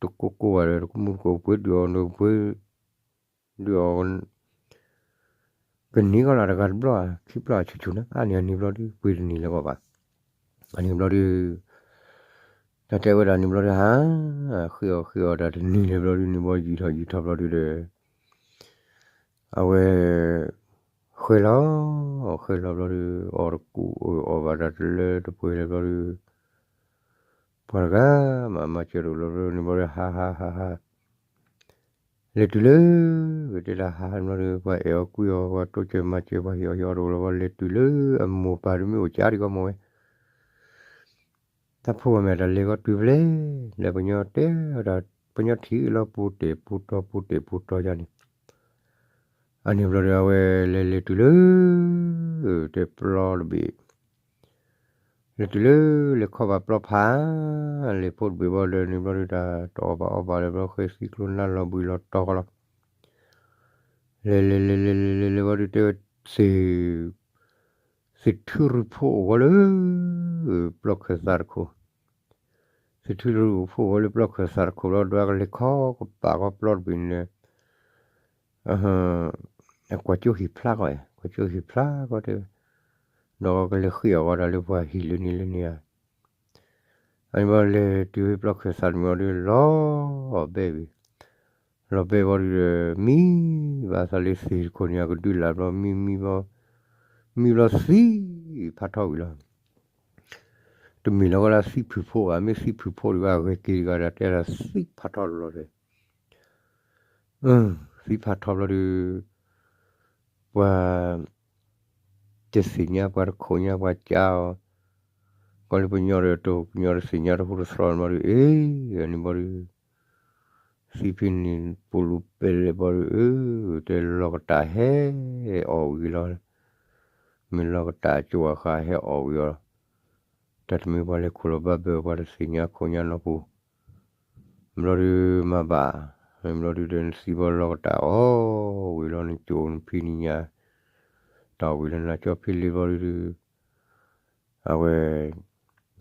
တကိးကိးဂၤဒီး တမူတကိးပှ့ၤဒုးအီၤ နပှ့ၤဒုးအီၤ ကန့ၢ်ကီလၢတဂၤတဘျီ ခံဘျီဆူၣ်ဆူၣ်န့ၣ် အါန့ၢ်အန့ၣ်ဘျီဒု ပှ့ၤတန့ၢ်လၢၤကီးဘၣ်. အန့ၣ်ဘျီဒု တၢ်တဲဝဲဒၣ်န့ၣ်ဘျီဒု ဟါ ဃ့အီၣ်ဃ့အီၣ်တၢ်တန့ၢ်လၢၤဘျီဒု န့ၣ်ဘျီယံာ်ထီၣ်ယံာ်ထီၣ်ဘျီဒုဒီး အဝဲ ဃဲလီၤ ဃဲလီၤဘျီဒု အီၣ်တကူအီၣ်ဘၣ်တၢ်တလၢတပှဲၤလၢၤဘျီဒု ပှၤတဂၤမၤမၤစၢၤတအိၣ်လၢၤဘျီဒု န့ၣ်ဘျီဒုဟါဟါဟါဟါ လဲၤတုၤလၢ ကတဲဒၣ်ဟါန့ၣ်ဘျီဒု ပှၤအဲၣ်အီၤကွံအီၤ ပှၤတိစၢၤမၤစၢၤ ပှၤဟ့ၣ်အီၤဟ့ၣ်အီၤတအိၣ်လၢၤဘျီ လဲၤတုၤလၢအမိၢ်ပၢ်ဒုမ့ၢ်အိၣ်ကၠါဒံးကီမ့ၢ်ဝဲ တၢ်ဖိဂီၢ်မ့ၢ်တၢ်လဲၤဂီၤတုၤဖဲလဲၣ်, လၢပှၤကညီတဲဝဲဒၣ် ပှၤကညီထံၣ်လီၤပူၤတဲာ်ပူၤတီၤ ပူၤတဲာ်ပူၤတီၤယါန့ၣ်, အန့ၣ်ဘျီဒီးအဝဲလဲၤလဲၤတုၤလၢ တဲပျီတဘ့ၣ်, လဲၤတုၤလၢ လဲၤခီဘၣ်ပျီဖး, လဲၤဖိတဘ့ၣ်ဘျီဒီးန့ၣ်ဘျီဒုတၢ် တအီၣ်ဘၣ်အီဘၣ်လၢၤဘျီ ဃဲသံကျိနါလီၤဘှံးလီၤတီၤဃီလီၤ, လဲၤလဲၤလဲၤလဲၤလဲၤလဲၤလဲၤဘျီဒုတဲဝဲ သ့ၣ် သ့ၣ်ထူရူၢ်ဖိအိၣ်ဝဲလၢ ပျီခၢၣ်သးတခိၣ်, သ့ၣ်ထူရူၢ်ဖိအိၣ်ဝဲလၢပျီခၢၣ်သးတခိၣ်လီၤ ဒီးကလဲၤခီကပာ်ကီပျီတဘ့ၣ်န့ၣ်ဒီး အကွၢ်ကၠိဟံၣ်ဖျါကီး, ကွၢ်ကၠိဟံၣ်ဖျါကီးတဲဝဲ, ဒီးကလဲၤဃ့အီၣ်ကီးတၢ်လၢပှၤဟံၣ်လၢန့ၣ်လၢန့ၣ်ဧါ, အန့ၣ်ဘျီလဲၤတုၤဝဲပျီခၢၣ်သးတမံၤအီၤဒီး လီၤဘဲဝံၤ, လီၤဘဲဘျီဒုဒီး မံဘၣ်သးလၢသ့ၣ်တခိၣ်န့ၣ် အကဒုးလၢ်ဘျီ မံမံဘျီ, မံဘျီသံဖးထီဝံၤလီၤ. တမ့ၢ်လၢၤဝဲဒၣ်သံဖုၣ်ဖိဘၣ်, မ့ၢ်သံဖုၣ်ဖိဒံးဘၣ် အဂဲၤက့ၤတဂၤဒီး တဲဒၣ်သံဖးထီတဘျီဒီး သံဖးထီဘျီဒီး ပှၤတသ့ၣ်ညါ ပှၤတခိၣ်ညါ ပှၤကးအီၤ, ကီၢ်လၢပညီဒီးတိၢ် ပညီတသ့ၣ်ညါတဟူတသြီဘျီဒီး အ့ၣ် န့ၣ်ဘျီဒီး သံဖဲန့ၣ်ပူၤလူၤပဲလဲၣ်ဘျီဒီး အၢ တဲလီၤကတၢ်ဟဲအီၣ်ဝံၤလီၤ, မ့ၢ်လီၤကတၢ်ကၠိအဃာ်ဟဲအီၣ်ဝံၤအီၤ, တၢ်တမ့ၢ်ပှၤလဲၤခိၣ်လီၤဘၣ်ဘၢ ပှၤတသ့ၣ်ညါခိၣ်ညါနီၢ်ပူၤ ဘျီဒုမၤဘၣ်, ဘျီဒုဒီးနသံဘျီလီၤကတၢ်အီၣ်ဝံၤလီၤ နကၠိနဖံနညါ တၢ်အီၣ်ဝံၤလီၤ နကၠီဖံလံဘျီဒု အဝဲ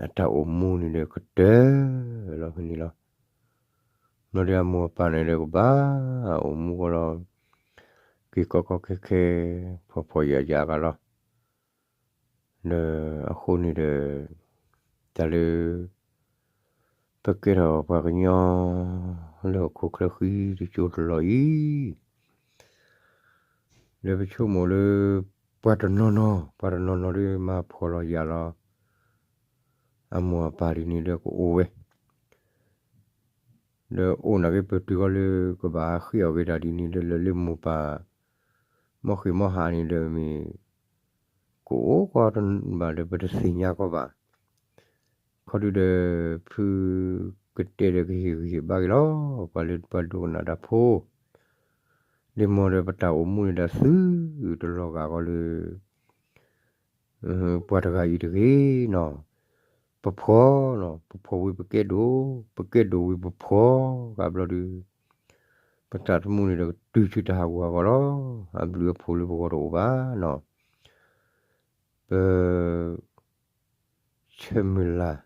အတၢ်အိၣ်မူန့ၣ်ဒီးကတၢၢ်လီၤဖဲန့ၣ်လီၤ. ဘျီဒုအမိၢ်အပၢ်န့ၣ်ဒီးကဘၣ်အိၣ်မူကီးလီၤ, က့ၤကီကီခဲခဲ ဖှီၣ်ဖှီၣ်ယာ်ယာ်ကလီၤ. ဒီးအဃိန့ၣ်ဒီး တၢ်လၢ ပကဲထီၣ်ပှၤကညီ လၢဟီၣ်ခိၣ်ချၢဃံတစိၤတလီၢ်အံၤ ဒီးပဆိကမိၣ်လၢ ပှၤတနီၤနီၤ ပှၤတနီၤနီၤဒီးမၤဖှီၣ်လီၤယာ်လီၤ အမိၢ်အပၢ်ဒ်န့ၣ်ဒီးကအိၣ်ဝဲ ဒီးအိၣ်နာ်က့ ပတုၤဃီလၢကဘၣ်ဟးဃ့အီၣ်က့ၤတၢ်ဒ်န့ၣ်ဒီး လၢာ်လၢမိၢ်ပၢ် မီၢ်ဃ့ၢ်မီၢ်ဟးန့ၣ်ဒီးမ့ၢ် ကအိၣ်ကီးတဘၣ်ဒီးပတသ့ၣ်ညါကီးဘၣ်. ခီဒုဒီး ဖုကတဲဒီးကဟ့ၣ်ဂံၢ်ဟ့ၣ်ဘါက့ၤလီၤ ပှၤလၢပှၤဒိကနၣ်တၢ်ဖိ ဒ်မ့ၢ်ဒီးပတၢ်အိၣ်မူန့ၣ်ဒီးသုတလီၤဂာ်ဃီလၢ ပှၤတဂၤအံၤတဂ့ၤနီၤ, ပဖှီၣ်နီၤ, ပဖှီၣ်ဝံၤပကဲဒိၣ်, ပကဲဒိၣ်ဝံၤပဖှီၣ်ဂၤဘျီဒီး ပသးသမူန့ၣ်ဒီးကတုၤဆူတၢ်ဟးဂူာ်ဟးဂီၤလီၤ. အဘျုးအဖှိၣ်လၢပဂီၢ်တအိၣ်ဘၣ်နီၤ, ပ ဆၢမုၢ်လၢ်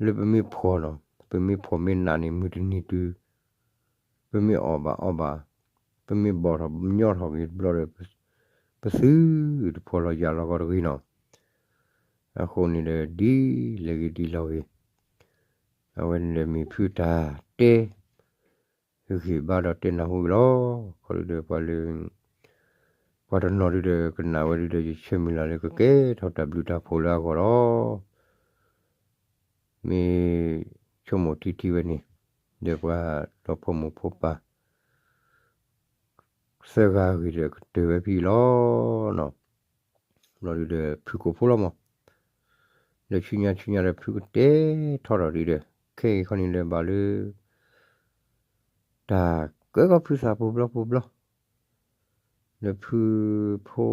လၢပမ့ၢ်ဖှီၣ်နီၤ, ပမ့ၢ်ဖှီၣ်မ့ၢ်နးန့ၣ် မုၢ်တနံၤတုၤ ပမ့ၢ်အီၣ်ဘၣ်အီဘၣ်, ပမ့ၢ်ဘီၣ်ထီၣ်ညီထီၣ်က့ၤတဘျီဒီး ပသုတဖှီၣ်လီၤယာ်လီၤကီးတဂ့ၤနီၤ. အဃိန့ၣ်ဒီး ဒ်လဲၣ်ဂ့ၤဒ်လဲၣ်ဂ့ၤ, အဝဲန့ၣ်ဒီးမ့ၢ်ဖုတၢ်တဲ ဂ့ၢ်ဘါဒီးတဲနၢ်ဟူအံၤလီၤ. ခီဒုဒီးပှၤလၢ ပှၤတနီၤဒုဒီးကနၣ်ဝဲဒုဒီး ယဆၢမုၢ်လၢ်လၢကကဲထီၣ်တၢ်ဘျုးတၢ်ဖှိၣ်လၢအဂီၢ်လီၤ. မ့ၢ်ဆိကမိၣ်ထံထံဝဲန့ၣ် ဒီးပှၤဒီဖိမိၢ်ဖိပၢ် သၢဂၤအဂ့ၢ်ဒီးကတၢၢ်ဝဲဖဲအံၤလီၤ. ဘျီဒုဒီးဖုကိးဖိလီၤမး, ဒီးဆူညါဆူညါဒီးဖုကတဲထီၣ်ထီၣ်ဒုဒီး ခဲအံၤခီန့ၣ်ဒီးဘၣ်လၢ တၢ်ကၢကီဖုသးပူၤဘျီပူၤဘျီ, ဒီးဖုဖိ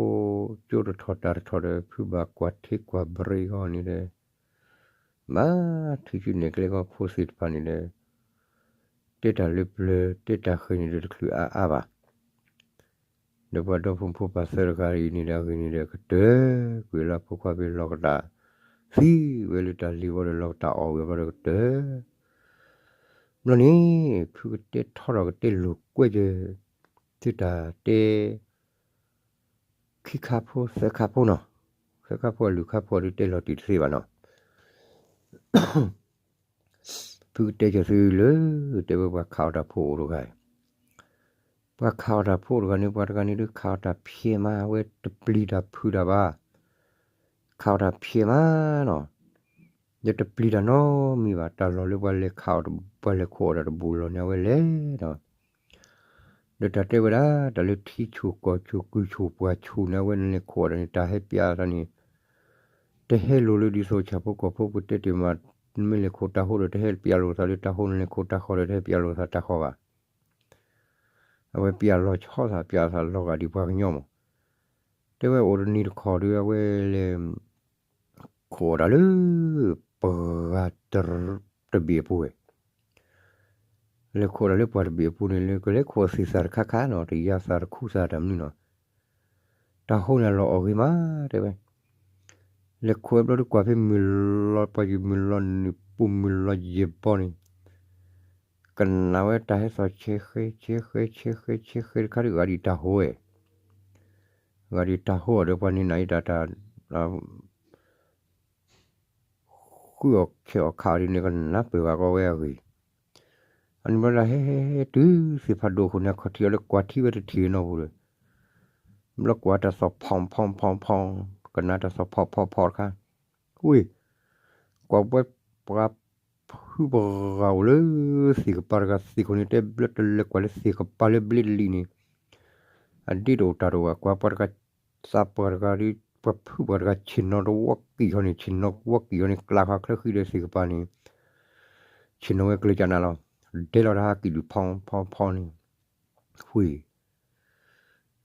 ကၠိတထီၣ်တၢ်တထီၣ်ဒီး ဖုဘၣ်ကွၢ်ထံကွၢ်ဘြ့းဂီၢ်န့ၣ်ဒီး မၤထံၣ်ဆူနဲၣ်ကျဲဂီၢ်ဖိသ့ၣ်တဖၣ်န့ၣ်ဒီး တဲတၢ်လၢပျၢၤ တဲတၢ်ဃဲၤန့ၣ်ဒီးတချုးအါအါဘၣ်. ဒီးပှၤဒီဖိမိၢ်ဖိပၢ်သၢတဂၤအံၤန့ၣ်ဒီး အဂ့ၢ်န့ၣ်ဒီးကတၢၢ်ကွံာ်လၢဖိခွါဖဲလီၤကတၢ်သံဝဲလၢတၢ်လံၤဝီဒီးလီၤကတၢ်အီၣ်ဝံၤဘျီဒီးကတၢၢ် ဘျီန့ၣ် ဖုကတဲထီထီၣ်ကတဲလိာ်ကွဲကၢ သုတၢ်တဲ ခံခါဖိသၢခါဖိနီၤ, သၢခါဖိအလွံၢ်ခါဖိအဒုးတဲလီၤတံၢ်တသ့ဘၣ်နီၤ. ဖုကတဲကၢသုလၢ တဲဝဲပှၤခးအီၣ်တၢ်ဖိအိၣ်တဂၤအံၤ, ပှၤခးအီၣ်တၢ်ဖိအိၣ်တဂၤန့ၣ် ပှၤတဂၤန့ၣ်ဒုးခးအီၣ်တၢ်ဖျဲးမး အဝဲတပျံၤတၢ်ဖုးတၢ်ဘၣ်, ခးအီၣ်တၢ်ဖျဲးမးနီၤ, ဒီးတပျံၤတၢ်နီတမံၤဘၣ်, တၢ်လီၢ်လၢပှၤလဲၤခးအီၣ် ပှၤလဲၤခိးအီၣ်တၢ်တဘူးလီၢ်န့ၣ် အဝဲလဲၤဒီး ဒီးတၢ်တဲဝဲဒၣ် တၢ်လၢထံဆူၣ်ကီၢ်ဆူၣ်ကုၢ်ဆူၣ်ပှၢ်ဆူၣ်န့ၣ် အဝဲနလဲၤခိးအီၣ်တၢ်န့ၣ် တၢ်ဟဲပျးသးန့ၣ် တဟဲလိၤလၢဒ်သိးဆၣ်ဖိကီၢ်ဖိပူၤတဲတ့ၢ်မး, နမ့ၢ်လဲၤခိးတၢ်ဟိဒီး တဟဲပျးလိာ်သးလၢတၢ်ဟိ, နလဲၤခိးတၢ်ဃီဒီး တဟဲပျးလိာ်သးတၢ်ဃီဘၣ်. အဝဲပျးလီၤဆီသးပျးသးလီၤဂာ်ဒ်ပှၤကညီမး, တဲဝဲအိၣ်တနံၤတခီဒီး အဝဲလဲၤ ခိးအီၣ်တၢ်လၢ ပှၤဂၤတဘ့ၣ်အပူၤဝဲ, လဲၤခိးအီၣ်တၢ်လၢပှၤတဘ့ၣ်အပူၤန့ၣ် လၢကလဲၤခိးအီၣ်သ့ၣ်သၣ်တခါခါနီၤ, တယါသၣ်တခူသၣ်တၢ်မနုၤနီၤ, တၢ်ဟိန့ၣ်လီၤအီၣ်ဂ့ၤမး တဲဝဲ, လဲၤခိးဝဲဘျီဒီးကွၢ်ဖဲမုၢ်လီၤ ပှၤယံၤမုၢ်လီၤနုာ်ပူၤမုၢ်လီၤယဲၢ်ဘီန့ၣ် ကနၣ်ဝဲတၢ်ဟဲသီၣ်ဆဲးဃဲဆဲးဃဲဆဲးဃဲဆဲးဃဲတခါဒီး ဂာ်ဒ်တၢ်ဟိဝဲ, ဂာ်ဒ်တၢ်ဟိအီၤဒီးပှၤန့ၣ်နၤအံၤတၢ်တၢ် ဃုအီၣ်ခဲအီၣ်ခးအီၤဒ်န့ၣ် ကနၢ်ပၢၢ်ဘၣ်ကီဝဲအဂ့ၢ်, အန့ၣ်ဘျီတၢ်ဟဲဟဲဟဲတုၤသ့ၣ်ဖးဒိၣ်အဃိန့ၣ် အခီၣ်ထံးအီၤလၢကွၢ်ထံဝဲတထံၣ်နီတပူၤဒီး ဘျီကွၢ်တၢ်သီၣ်ဖီၣ်ဖီၣ်ဖီၣ်ဖီၣ်, ကနၣ်တၢ်သီၣ်ဖီၣ်ဖီၣ်ဖီၣ်တခါ, ဝ့ၢ်, ကွၢ်ဝဲပှၤဖုပှၤဂၤအိၣ်လၢ သ့ၣ်ကပၤတဂၤသ့ၣ်ခိၣ်န့ၣ် တဲဘျီတလဲၤကွၢ်လၢသ့ၣ်ကပၤလၢဘျ့တလံၤန့ၣ် အဒ့တအိၣ်တၢ်တအိၣ်ဘၣ်, ကွၢ်ပှၤတဂၤ သးပှၢ်တဂၤဒီး ပှၤဖုပှၤတဂၤဆ့ၣ်နီၤတဝီကံၢ်ဃီန့ၣ် ဆ့ၣ်နီၤဝီကံၢ်ဃီန့ၣ် ကျးဃီချၢဃံဒီးသ့ၣ်ကပၤန့ၣ် ဆ့ၣ်နီၤဝဲကျၢၤကနၤလီၤ, ဒဲလီၤတၢ်ဟးကံၣ်ဒုၣ်ဖီဖီဖီန့ၣ်, ဝ့ၢ်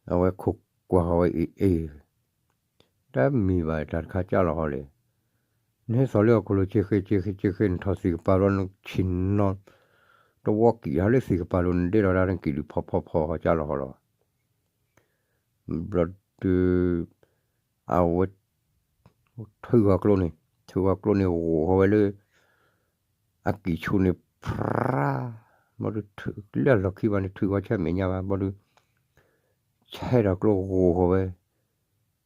အဝဲခိးကွၢ်ဃီဝဲအ့ၣ်အ့ၣ်, တၢ်မ့ၢ်ဘၣ်တၢ်တခါကၢ်လီၤဃီလဲၣ်, နဟဲသီၣ်လၢဟီၣ်ခိၣ်လိၤ ဆ့ဃဲဆ့ဃဲဆ့ဃဲ နထီၣ်သ့ၣ်ကပၤလီၤ နဆ့ၣ်နီၤ တဝီကံၢ်ဟးလၢသ့ၣ်ကပၤလိၤ နဒဲလီၤတၢ်နကံၣ်ဒုၣ်ဖီဖီဖီဃီကၢ်လီၤဃီလီၤ. ဘျီဒုး အဝဲ ထုးဂီၤကျိန့ၣ် ထုးဂီၤကျိန့ၣ် ဂိၢ်ဃီဝဲလၢ အကံၣ်ဆူၣ်န့ၣ် ဖြါ ဘျီဒုး လၢအလီၢ်ခံဘၣ်န့ၣ် ထုးဂီၤဆၢမဲာ်ညါဘၣ် ဘျီဒုး ဆဲးဒီးကျိဂိၢ်ဃီဝဲ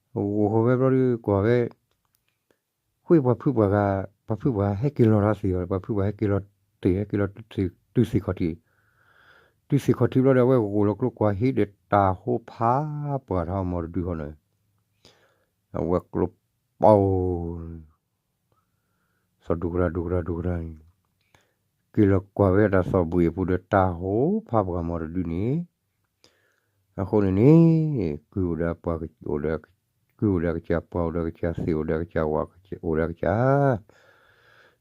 ဂိၢ်ဃီဝဲဘျီဒုး ကွၢ်ဝဲ ဝ့ၢ်ပှၤဖုပှၤဂၤ ပှၤဖုပှၤဟဲက့ၤလီၤတၢ်သ့ၣ်အီၤ ပှၤဖုပှၤဟဲက့ၤလီၤတ့ၢ် ဟဲက့ၤလီၤတုၤသ့ၣ်ခီၣ်ထံး, တုၤသ့ၣ်ခီၣ်ထံးဘျီဒီး အဝဲဂိၢ်လီၤကျိကွၢ်ဟံးဒီး တၢ်ဟိဖးပှၢ်ထီၣ်မီၤတဒုဃီန့ၣ်, အဝဲကျိပီ သီၣ်ဒူကရၢဒူကရၢဒူကရၢန့ၣ်, က့ၤလီၤကွၢ်ဝဲတၢ်သီၣ်ဘှံးအပူၤဒီး တၢ်ဟိဖးပှၢ်မီၤတဒုန့ၣ်, အဃိန့ၣ်န့ၣ်, ကုၢ်အိၣ်ဒီးပှၤ, အိၣ်ဒီး, ကုၢ်အိၣ်ဒီးအကစၢ်, ပှၤအိၣ်ဒီးအကစၢ်, သ့ၣ်အိၣ်ဒီးအကစၢ်, ဝၣ်အိၣ်ဒီးအကစၢ်,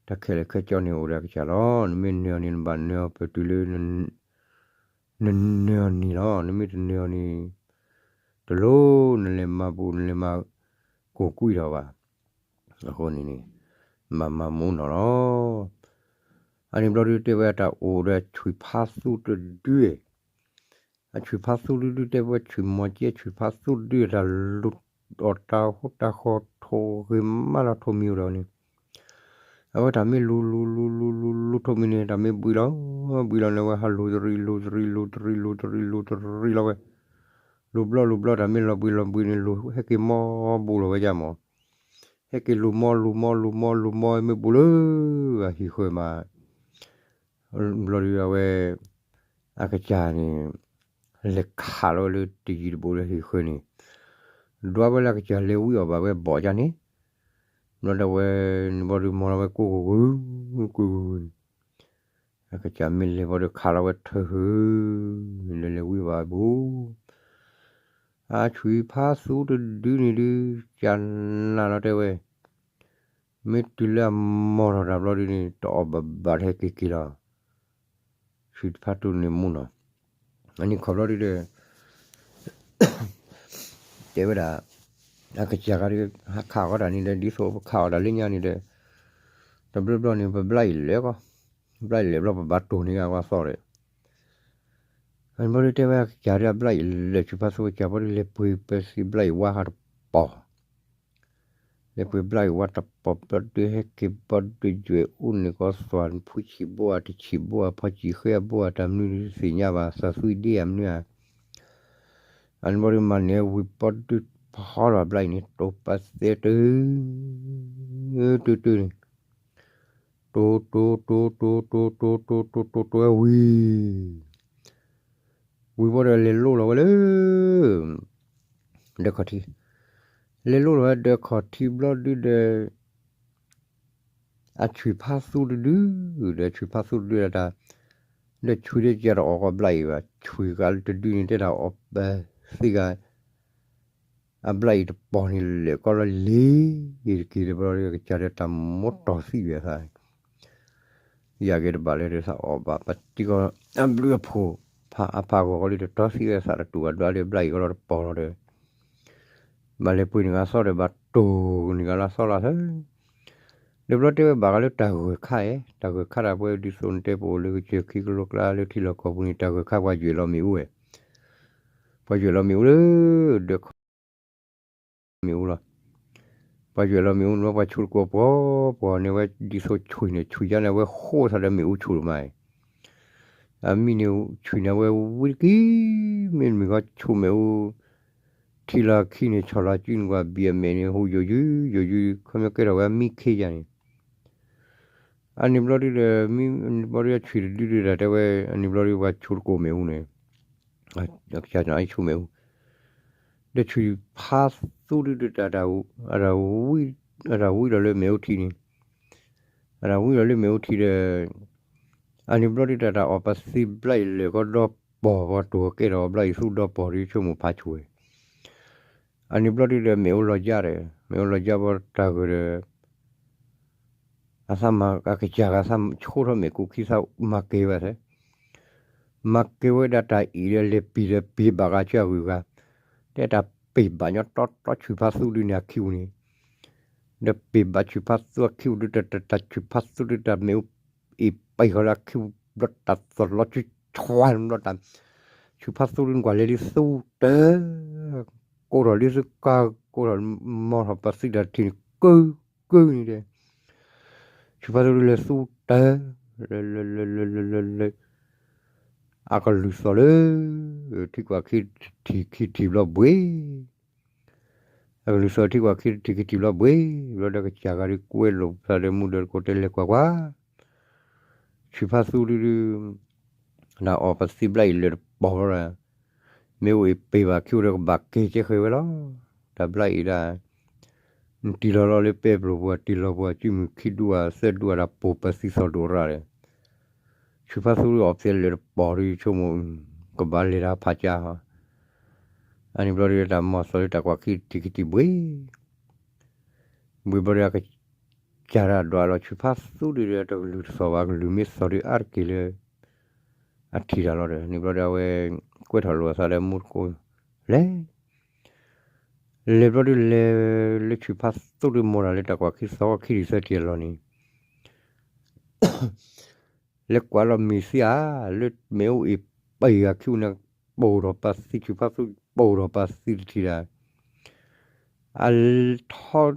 တၢ်ခဲလၢာ်ခဲဆ့န့ၣ်အိၣ်ဒီးအကစၢ်လီၤ. နမ့ၢ်နၢၤအီၤန့ၣ် နဘၣ်နၢၤအီၤပတုၤလၢ နနၢၤအီၤန့ၣ်လီၤ. နမ့ၢ်တနၢၤအီၤန့ၣ်, တလိၣ်နလဲၤမၤဘူး နလဲၤမၤကိၢ်ကွံာ်ထီၣ်ဘၣ်. အဃိန့ၣ်န့ၣ်, မၤမၤမူနီၢ်လီၤ. အန့ၣ်ဘျီဒုတဲဝဲတၢ်အိၣ်ဒီးအဆွံၣ်ဖးသူတဒု, အဆွံၣ်ဖးသူတဒုတဲဝဲဆွံၣ်မီၤကဲ အဆွံၣ်ဖးသူတဒု တၢ်လူၤအီၣ်တၢ်ဟိတၢ်ဃီထိၣ်ဂ့ၤမးလီၤ ထိၣ်မံၤအိၣ်ဒီးန့ၣ် အဝဲတၢ်မ့ၢ်လူၤလူၤလူၤလူၤလူၤလူၤထိၣ်မံၤန့ၣ် တၢ်မ့ၢ်ဘှံးလီၤ, ဘှံးလီၤန့ၣ်ဝဲဟးလူၤတရံး လူၤတရံး လူၤတရံး လူၤတရံးလီၤဝဲ, လူၤဘျီလူၤဘျီတၢ်မ့ၢ်လီၤဘှံးလီၤဘှံးန့ၣ် လူၤဟဲက့ၤမီဘူးလီၤဝဲယါမး, ဟဲက့ၤလူၤမီလူၤမီလူၤမီလူၤမီ မ့ၢ်ဘူးလၢအဟံၣ်ဃၢၤမး ဘျီဒုအဝဲ အကစၢ်န့ၣ် လဲၤခးလီၤဝဲလၢတယံၤတဘူးလၢဟံၣ်ဃၢၤန့ၣ်, ဒွးဝဲလၢအကစၢ်လဲၤဝံအီၣ်ဘၣ်ဝဲဘီၣ်ကါန့ၣ်, ဘျီဒုဝဲန့ၣ်ဘျီဒုမီလီၤဝဲကိၢ်ဂီၤဂီၤ, ကိၢ်ဂီၤဂီၤန့ၣ်, အကစၢ်မ့ၢ်လဲၤဘျီဒုခးလီၤဝဲထၢၣ်ဟုၣ်, လဲၤလဲၤဝံဘၣ်ဘူး အဆွံၣ်ဖးသူတဒုန့ၣ်ဒု ကနၣ်လီၤတဲဝဲ, မ့ၢ်တုၤလၢအမီထီၣ်တၢ်ဘျီဒုန့ၣ် တအီၣ်ဘၣ်ဘၣ်တဟဲက့ၤက့ၤလီၤ, ဆွံၣ်ဖးသူန့ၣ်မူနီၤ, အန့ၣ်ခီဘျီဒုဒီး တဲဝဲဒၣ်, အကစၢ်ဂၤဒီး ဟးခးအီၣ်တၢ်န့ၣ်ဒီး ဒ်သိးပခးအီၣ်တၢ်လၢညါန့ၣ်ဒီး, တဘျီဘျီန့ၣ် ပဘျါအံၤလဲၤကီး, ဘျါအံၤလဲၤဘျီပဘၣ်တိၢ်န့ၢ်ဂၤဝဲသီၣ်ဒီး, အန့ၣ်ဘျီဒုတဲဝဲအကစၢ်ဒီးအဘျါအံၤလဲၤ ဆွံၣ်ဖးသူအကစၢ်ဘျီဒုလဲၤပှ့ၤပသံဘျါအံၤဝါဟးတပီၤ လဲၤပှ့ၤဘျါအံၤဝါတပီၤဘျီဒုဟဲက့ၤဘျီဒုယွဲၢ်အိၣ်န့ၣ်ကီးသွၣ်ဖူဆံးဘိဧါတဆံးဘိဧါ ဖီဆံးဃဲအဘိဧါ တၢ်မနုၤသ့ၣ်ညါဘၣ် သးသွံဒ့ဧါမနုၤဧါ, အန့ၣ်ဘျီဒုမၤန့ၢ်ဝံၤဘျီဒုဖီထီၣ်ဘျါအံၤန့ၣ် တိၤပသဲတ တုၤတုၤန့ၣ် တိၤတိၤတိၤတိၤတိၤတိၤတိၤတိၤတိၤဝဲဝံၤ ဝံၤဘျီဒီးလဲၤလိၣ်လီၤဝဲလၢ ဒၢးခီၣ်ထံး, လဲၤလိၣ်လီၤဝဲဒၢးခီၣ်ထံးဘျီဒုဒီး အဆွံၣ်ဖးသူတဒု, ဒီးဆွံၣ်ဖးသူတဒုဒီးတၢ်, ဒီးဆွံၣ်ဒုးကတအီၣ်ကီးဘျါအံၤဘၣ် ဆွံၣ်ဂၤလၢတဒုန့ၣ် တဲဒၣ်အီၣ်ပသံဂၤ အဘျါအံၤတပီၤန့ၣ်လဲၣ်ကီးလီၤလံၤ, တက့ၤတဘျီဒီးကစၢ်ဒီးတၢ်မိၣ်တီၢ်သံဝဲသး ယၤက့ၤတဘၣ်လၢသးအီၣ်ဘၣ် ပတံကီ အဘျုးအဖှိၣ် ဖးအဖးဂီၢ်ဂီၢ်လံ တတီသံဝဲသးတတူၢ်ဘၣ်ဒွးဒီးဘျါအံၤကီးလီၤတပီၤလီၤဒီး ဘၣ်လဲၤပှ့ၤန့ၢ်ဂၤသီဒီးဘၣ်တိၢ်န့ၢ်ဂၤလၢသီလီၤသၢ ဒီးဘျီတဲဝဲဘၣ်ဂၤလၢတၢ်ဂၢၢ်ခါဧါ, တၢ်ဂၢၢ်ခါတၢ်ပှဲၤဒ်သိးနတဲပအိၣ်လၢကစၢၢ်ခံကလိကျါလၢထံလီၢ်ကီၢ်ပူၤန့ၣ် တၢ်ဂၢၢ်ခါပှၤယွဲၢ်လီၤမ့ၣ်အူဝဲ, ပှၤယွဲၢ်လီၤမ့ၣ်အူလၢ ဒၢးခီၣ် မ့ၣ်အူလီၤ. ပှၤယွဲၢ်လီၤမ့ၣ်အူန့ၣ် ပှၤဆူၣ်တကိးပှီၤပှီၤန့ၣ် ဝဲဒ်သိးဆွံၣ်န့ၣ် ဆွံၣ်ယါန့ၣ် အဝဲဃိသးဒီးမ့ၣ်အူဆူၣ်တမးအံၤ, အမံၤန့ၣ် ဆွံၣ်န့ၣ် အဝဲဝံတက့ၢ်, မ့တမ့ၢ်ဃီဆူၣ်မ့ၣ်အူ ထံလီၤခံန့ၣ် ဆီၣ်လီၤစုန့ၣ် ကွၢ်ဘံၣ်အမဲာ်န့ၣ် ဟူးယိာ်ယုာ် ယိာ်ယုာ် ခီပညီကဲထီၣ်ဝဲအမံခ့ယါန့ၣ် အန့ၣ်ဘျီဒုဒီး မ့ၢ်ဘျီဒုအဆွံၣ်တဒုဒုတၢ်တဲဝဲ အန့ၣ်ဘျီဒုပှၤဆူၣ်တကိးမ့ၣ်အူန့ၣ် အကစၢ်န့ၣ်ဆူၣ်မ့ၣ်အူ ဒီးဆွံၣ်ဖးသူဒုဒုတၢ် အတၢ်ဝံလီၤလၢမ့ၣ်အူထံန့ၣ် အတၢ်ဝံလီၤလၢမ့ၣ်အူထံဒီး အန့ၣ်ဘျီဒုတၢ် တၢ်အီၣ်ပသံဘျါအံၤလဲၣ်ကီးဒီပီၢ် ပှၤတိၢ်ကဲထီၣ်ဘျါအံၤသူဒီပီၢ်ဒီးဆိကမိၣ်ဖးဆူၣ်ဝဲ အန့ၣ်ဘျီဒုဒီးမ့ၣ်အူလီၤယါဒီး မ့ၣ်အူလီၤယါဘီတၢ်ဂၢၢ်ဒီး အသးမၤကစၢ်ဂၤသးဆိထီၣ်မ့ၣ်ကူခံသးမၤကဲၤဝဲသဲ မၤကဲၤဝဲဒၣ်တၢ်အံၤဒီးလဲၤပံၤဒီးပံၤဘၣ်ဂၤဆူအဂုၤအဂၤ, တဲတၢ်ပံၤဘၣ်ညီတီတီဆူၣ်ဖးသူဒုန့ၣ်အခံပူၤန့ၣ်, ဒီးပံၤဘၣ်ဆူၣ်ဖးသူအခံပူၤဒုတၢ်တၢ်ဆူၣ်ဖးသူဒုတၢ်မ့ၣ်အူအံၤပံၤဃီလၢအခံပူၤ ဘျီတၢ်သီၣ်လီၤစုဆွါဘျီတၢ် ဆူၣ်ဖးသူဒုန့ၣ်ကွၢ်လဲၤလံသူတၢ် ကိးထီၣ်လံသူကါ ကိးထီၣ်မီထီၣ်ပသံတၢ်ထံၣ်န့ၣ် ကုၢ်ကုၢ်န့ၣ်ဒီး ဆူၣ်ဖးသူဒုလဲၤသူတၢ် လၢ လၢ လၢ လၢ လၢ လၢ အကလုၢ်သီၣ်လၢ ထံကွၢ်ခံထံၣ်ခံထံၣ်ဘျီဘှ့ၣ်, အကလုၢ်သီၣ်ထံကွၢ်ခံထံၣ်ခံထံၣ်ဘျီဘှ့ၣ်, ဘျီဒီးကစၢ်ဂၤဒုးကွဲလိာ်သးဒီးမူဒီးတကိးတဲလဲၤကွၢ်ကွၢ်, ဆူၣ်ဖးသူဒုဒုး ဒ်အီၤပသံဘျါအံၤလၢတပီၤလီၤဒီး, မ့ၢ်အိၣ်အံၤပ့ၤဘၣ်ခံအိၣ်ဒီးကဘၣ်ကဲကဲဃဲၤဝဲလီၤ. တၢ်ဘျါအံၤဒၣ် နတံၢ်လီၤလီၤလၢပဲပျိၤပူၤ တံၢ်လီၤပူၤ စုမုၢ်ခံဒူၣ်ဧါ သၢဒူၣ်ဧါ တၢ်ပိာ်ပသံသီၣ်ဒိၣ်ရၣ်ဒီး, ဆူးဖးသူအီၤဖဲလၢတပီၤဒီး ဆိကမိၣ် ကဘၣ်လဲၤတၢ်ဖးကါဟီ, အန့ၣ်ဘျီဒီးတၢ်မၤသီၣ်လၢတၢ်ကွၢ်ခံတံၢ်ကတံၢ်ဘှ့ၣ် ဘှ့ၣ်ဘျီဒီး အကစၢ်ဒၣ်ဒွးလီၤဆူးဖးသူဒီး တကလုၢ်တသီၣ်ဘၣ် ကလုၢ်မ့ၢ်သီၣ်ဒီးအါတက့ၢ်လၢ အထံၣ်တၢ်လီၤဒီး န့ၣ်ဘျီဒီးအဝဲ ကွဲထီၣ်လိာ်အသးဒီးမူတကိး လဲၤ လဲၤဘျီဒုးလဲၤ လၢဆူးဖးသူတမီၤတၢ်လၢတၢ်ကွၢ်ခံသီခံထံၣ်သၢထံၣ်အလီၢ်န့ၣ် လဲၤကွၢ်လီၤမ့ၢ်သံဧါ, လၢမ့ၢ်အိၣ်အံၤပှၤဂၤခံအိၣ်န့ၣ် ပိာ်ထီၣ်ပသံ ဆူးဖးသူပိာ်ထီၣ်ပသံတထံၣ်ဒၣ် အထီၣ်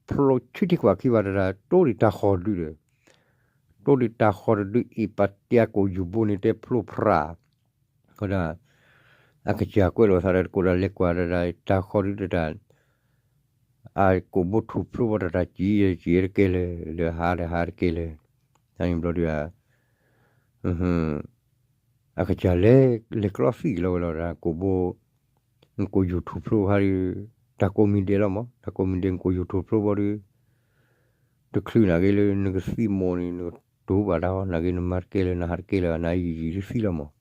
ဖျိးဆူထံကွၢ်ခံဘၣ်တဒၣ် တိၢ်ဒံးတၢ်ဃီၤတဒုဒီး တိၢ်ဒံးတၢ်ဃီၤတဒုအံၤ ပှၤတဲအကိာ်ယူၢ်ဘိန့ၣ်တဲဖျိဖရၣ် ဃိဒၣ် အကစၢ်ကွဲးလိာ်သးဒီးတကိးဒၣ်လဲၤကွၢ်တဒၣ် တၢ်ဃီၤတဒုတဒၣ် အကိာ်ဘိထူၣ်ဖျိဘၣ်တဒၣ် ကံယဲကံယဲတကဲလၢာ် လၢဟါဒီးဟါတကဲလၢာ် န့ၣ်ဘျီဒုး အကစၢ်လဲၤ လဲၤကျီသံၣ်လီၤဝဲလီၤ တၢ်ကိာ်ဘိ နကိာ်ယူၢ်ထူၣ်ဖျိဟါဒီး တၢ်ကိးမံၤဒဲးလီၤမး တၢ်ကိးမံၤဒဲး နကိာ်ယူၢ်ထူၣ်ဖျိဘီဒီး တချုးနာ်က့လၢနကသံမိၢ်န့ၣ် နကတိၤဘၣ်တၢ်အီၤ နာ်က့နမၤတကဲလၢာ် နဟးတကဲလၢာ် နယံာ်ယံာ်တသံလီၤမး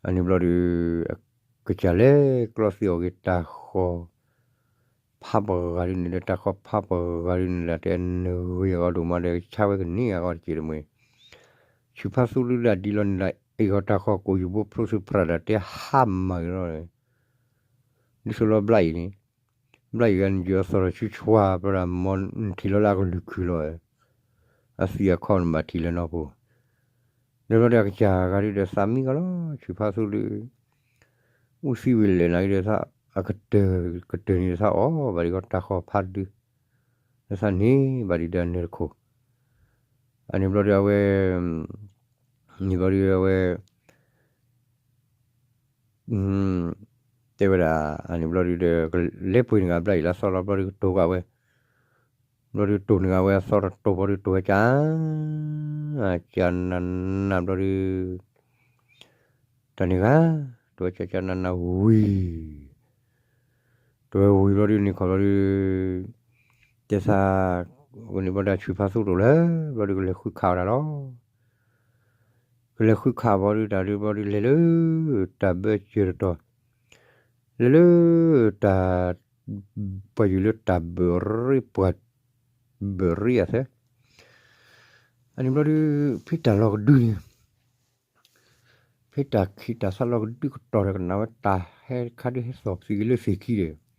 အန့ၣ်ဘျီဒီး ကစၢ်လဲၤကျီသံၣ်အီၤက့ၤ တၢ်ဃီၤဖးပဂၤဒ်န့ၣ်ဒီး တၢ်ဃီၤဖးပဂၤဒ်န့ၣ်ဒီး တဲနဂ့ၤအဂီၢ်ဒိၣ်မးဒီး ဆါဝဲကန့ၢ်အဂီၢ်တက့ၢ်တမှဲၤ ဆူးဖးသူဒုဒၣ်ဒ်လီၤန့ၣ်ဒီး အ့ၣ်ဂီၤတၢ်ဃီၤကိာ်ယူၢ်ဘိဖျိဆူးဖရၣ်ဒၣ် တဲဟါမၢ်ဂ့ၤလီၤ ဒ်သိးလီၤဘျါအံၤန့ၣ် ဘျါအံၤဂၤနယီၤသီၣ်ထီၣ်ဆူဆွါ ဘျီဒၣ်မ့ၢ်နထံၣ်လီၤလၢအကလုၢ်ခုၣ်လီၤ အသံၣ်အခီၣ်နဘၣ်ထံၣ်လၢနီၢ်ပူၤ ဒီးဘျီဒီးအကစၢ်ဂၤဒုဒီးသးမံဂီၤလီၤ ဆူးဖးသူဒု အူသံဝံၤလဲၣ်နာ်က့ဒီး အကတၢၢ် ကတၢၢ်န့ၣ်ဒီးသးအီၣ်ဘၣ်ဒံးဂီၤတၢ်ဃီၤဖးဒု ဒီးသးန့ၢ်ဘၣ်ဒံးဒီးနၢၤတခိၣ် အန့ၣ်ဘျီဒီးအဝဲ န့ၣ်ဘျီဒီးအဝဲ တဲဝဲဒၣ် အန့ၣ်ဘျီဒုဒီး ကလဲၤပှ့ၤန့ၢ်ဂၤဘျါအံၤလၢအသီလီၤ ဘျီဒုကတိၤကးဝဲ ဘျီဒုတိၢ်န့ၢ်ဂၤဝဲအသီတတိၢ်ဘျီဒုတိၢ်ဝဲကၢ် ကၢ်နးနးဘျီဒု တၢ်န့ၣ်ဂၤ တိၢ်ဝဲကၢ်ကၢ်နးနးဝံၤ တိၢ်ဝဲဝံၤဘျီဒုန့ၣ်ခီဘျီဒု တဲသး ဝဲန့ၣ်ဘျီဒုဆူးဖးသူတိၢ်လၢ ဘျီဒုကလဲၤဃုခးအီၤတၢ်လီၤ ကလဲၤဃုခးဘျီဒုတၢ်ဒုဘျီဒုလဲၤလၢ တၢ်ဘၢစၢၤတတီၤ လဲၤလၢ တၢ် ပှၤယုၢ်လၢတၢ်ဘၢၣ်ရ့ ပှၤဘၢၣ်ရ့အသး အန့ၣ်ဘျီဒု ဖဲတၢ်လီၢ်ကဒုန့ၣ် ဖဲတၢ်ခံးတၢ်သၣ်လီၢ်ကဒုကတီၢ်ဒီး ကနၣ်ဝဲတၢ်ဟဲခါဒုဟဲသီၣ်ပသံးက့ၤလၢသ့ၣ်ခံဒီး အတၢ်ဟးယုၢ်ပ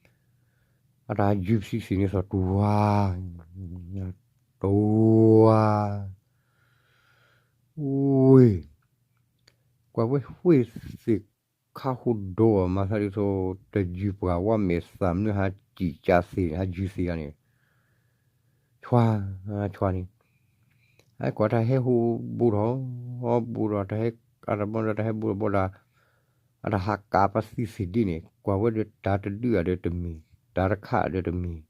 သံးသ့ၣ်န့ၣ်သီၣ်တဝါ တဝါ ဝ့ၢ် ကွၢ်ဝဲဃ့ၢ်သ့ၣ်ခါဟူဒိၣ်အီၤ မၤသးဒ်သိး တယုၢ်ပှၤဝါမဲာ်သၣ်မနုၤဟးစံၣ်ကၢ်သ့ၣ် ဟးယုၢ်သ့ၣ်ဂၤန့ၣ် ဆွါ ဆွါန့ၣ် အကွၢ်တၢ်ဟဲဟူဘူးထီၣ် ဘူးထီၣ် တၢ်ဟဲ အတဘီဒီးတၢ်ဟဲဘူးထီၣ်ဘီဒီး အတၢ်ဟးကၢ်ပသံးသ့ၣ်ဒ်န့ၣ် ကွၢ်ဝဲဒီးတၢ်တဒုအံၤဒီးတမံၤ တၢ်တခါဒီးတမံၤ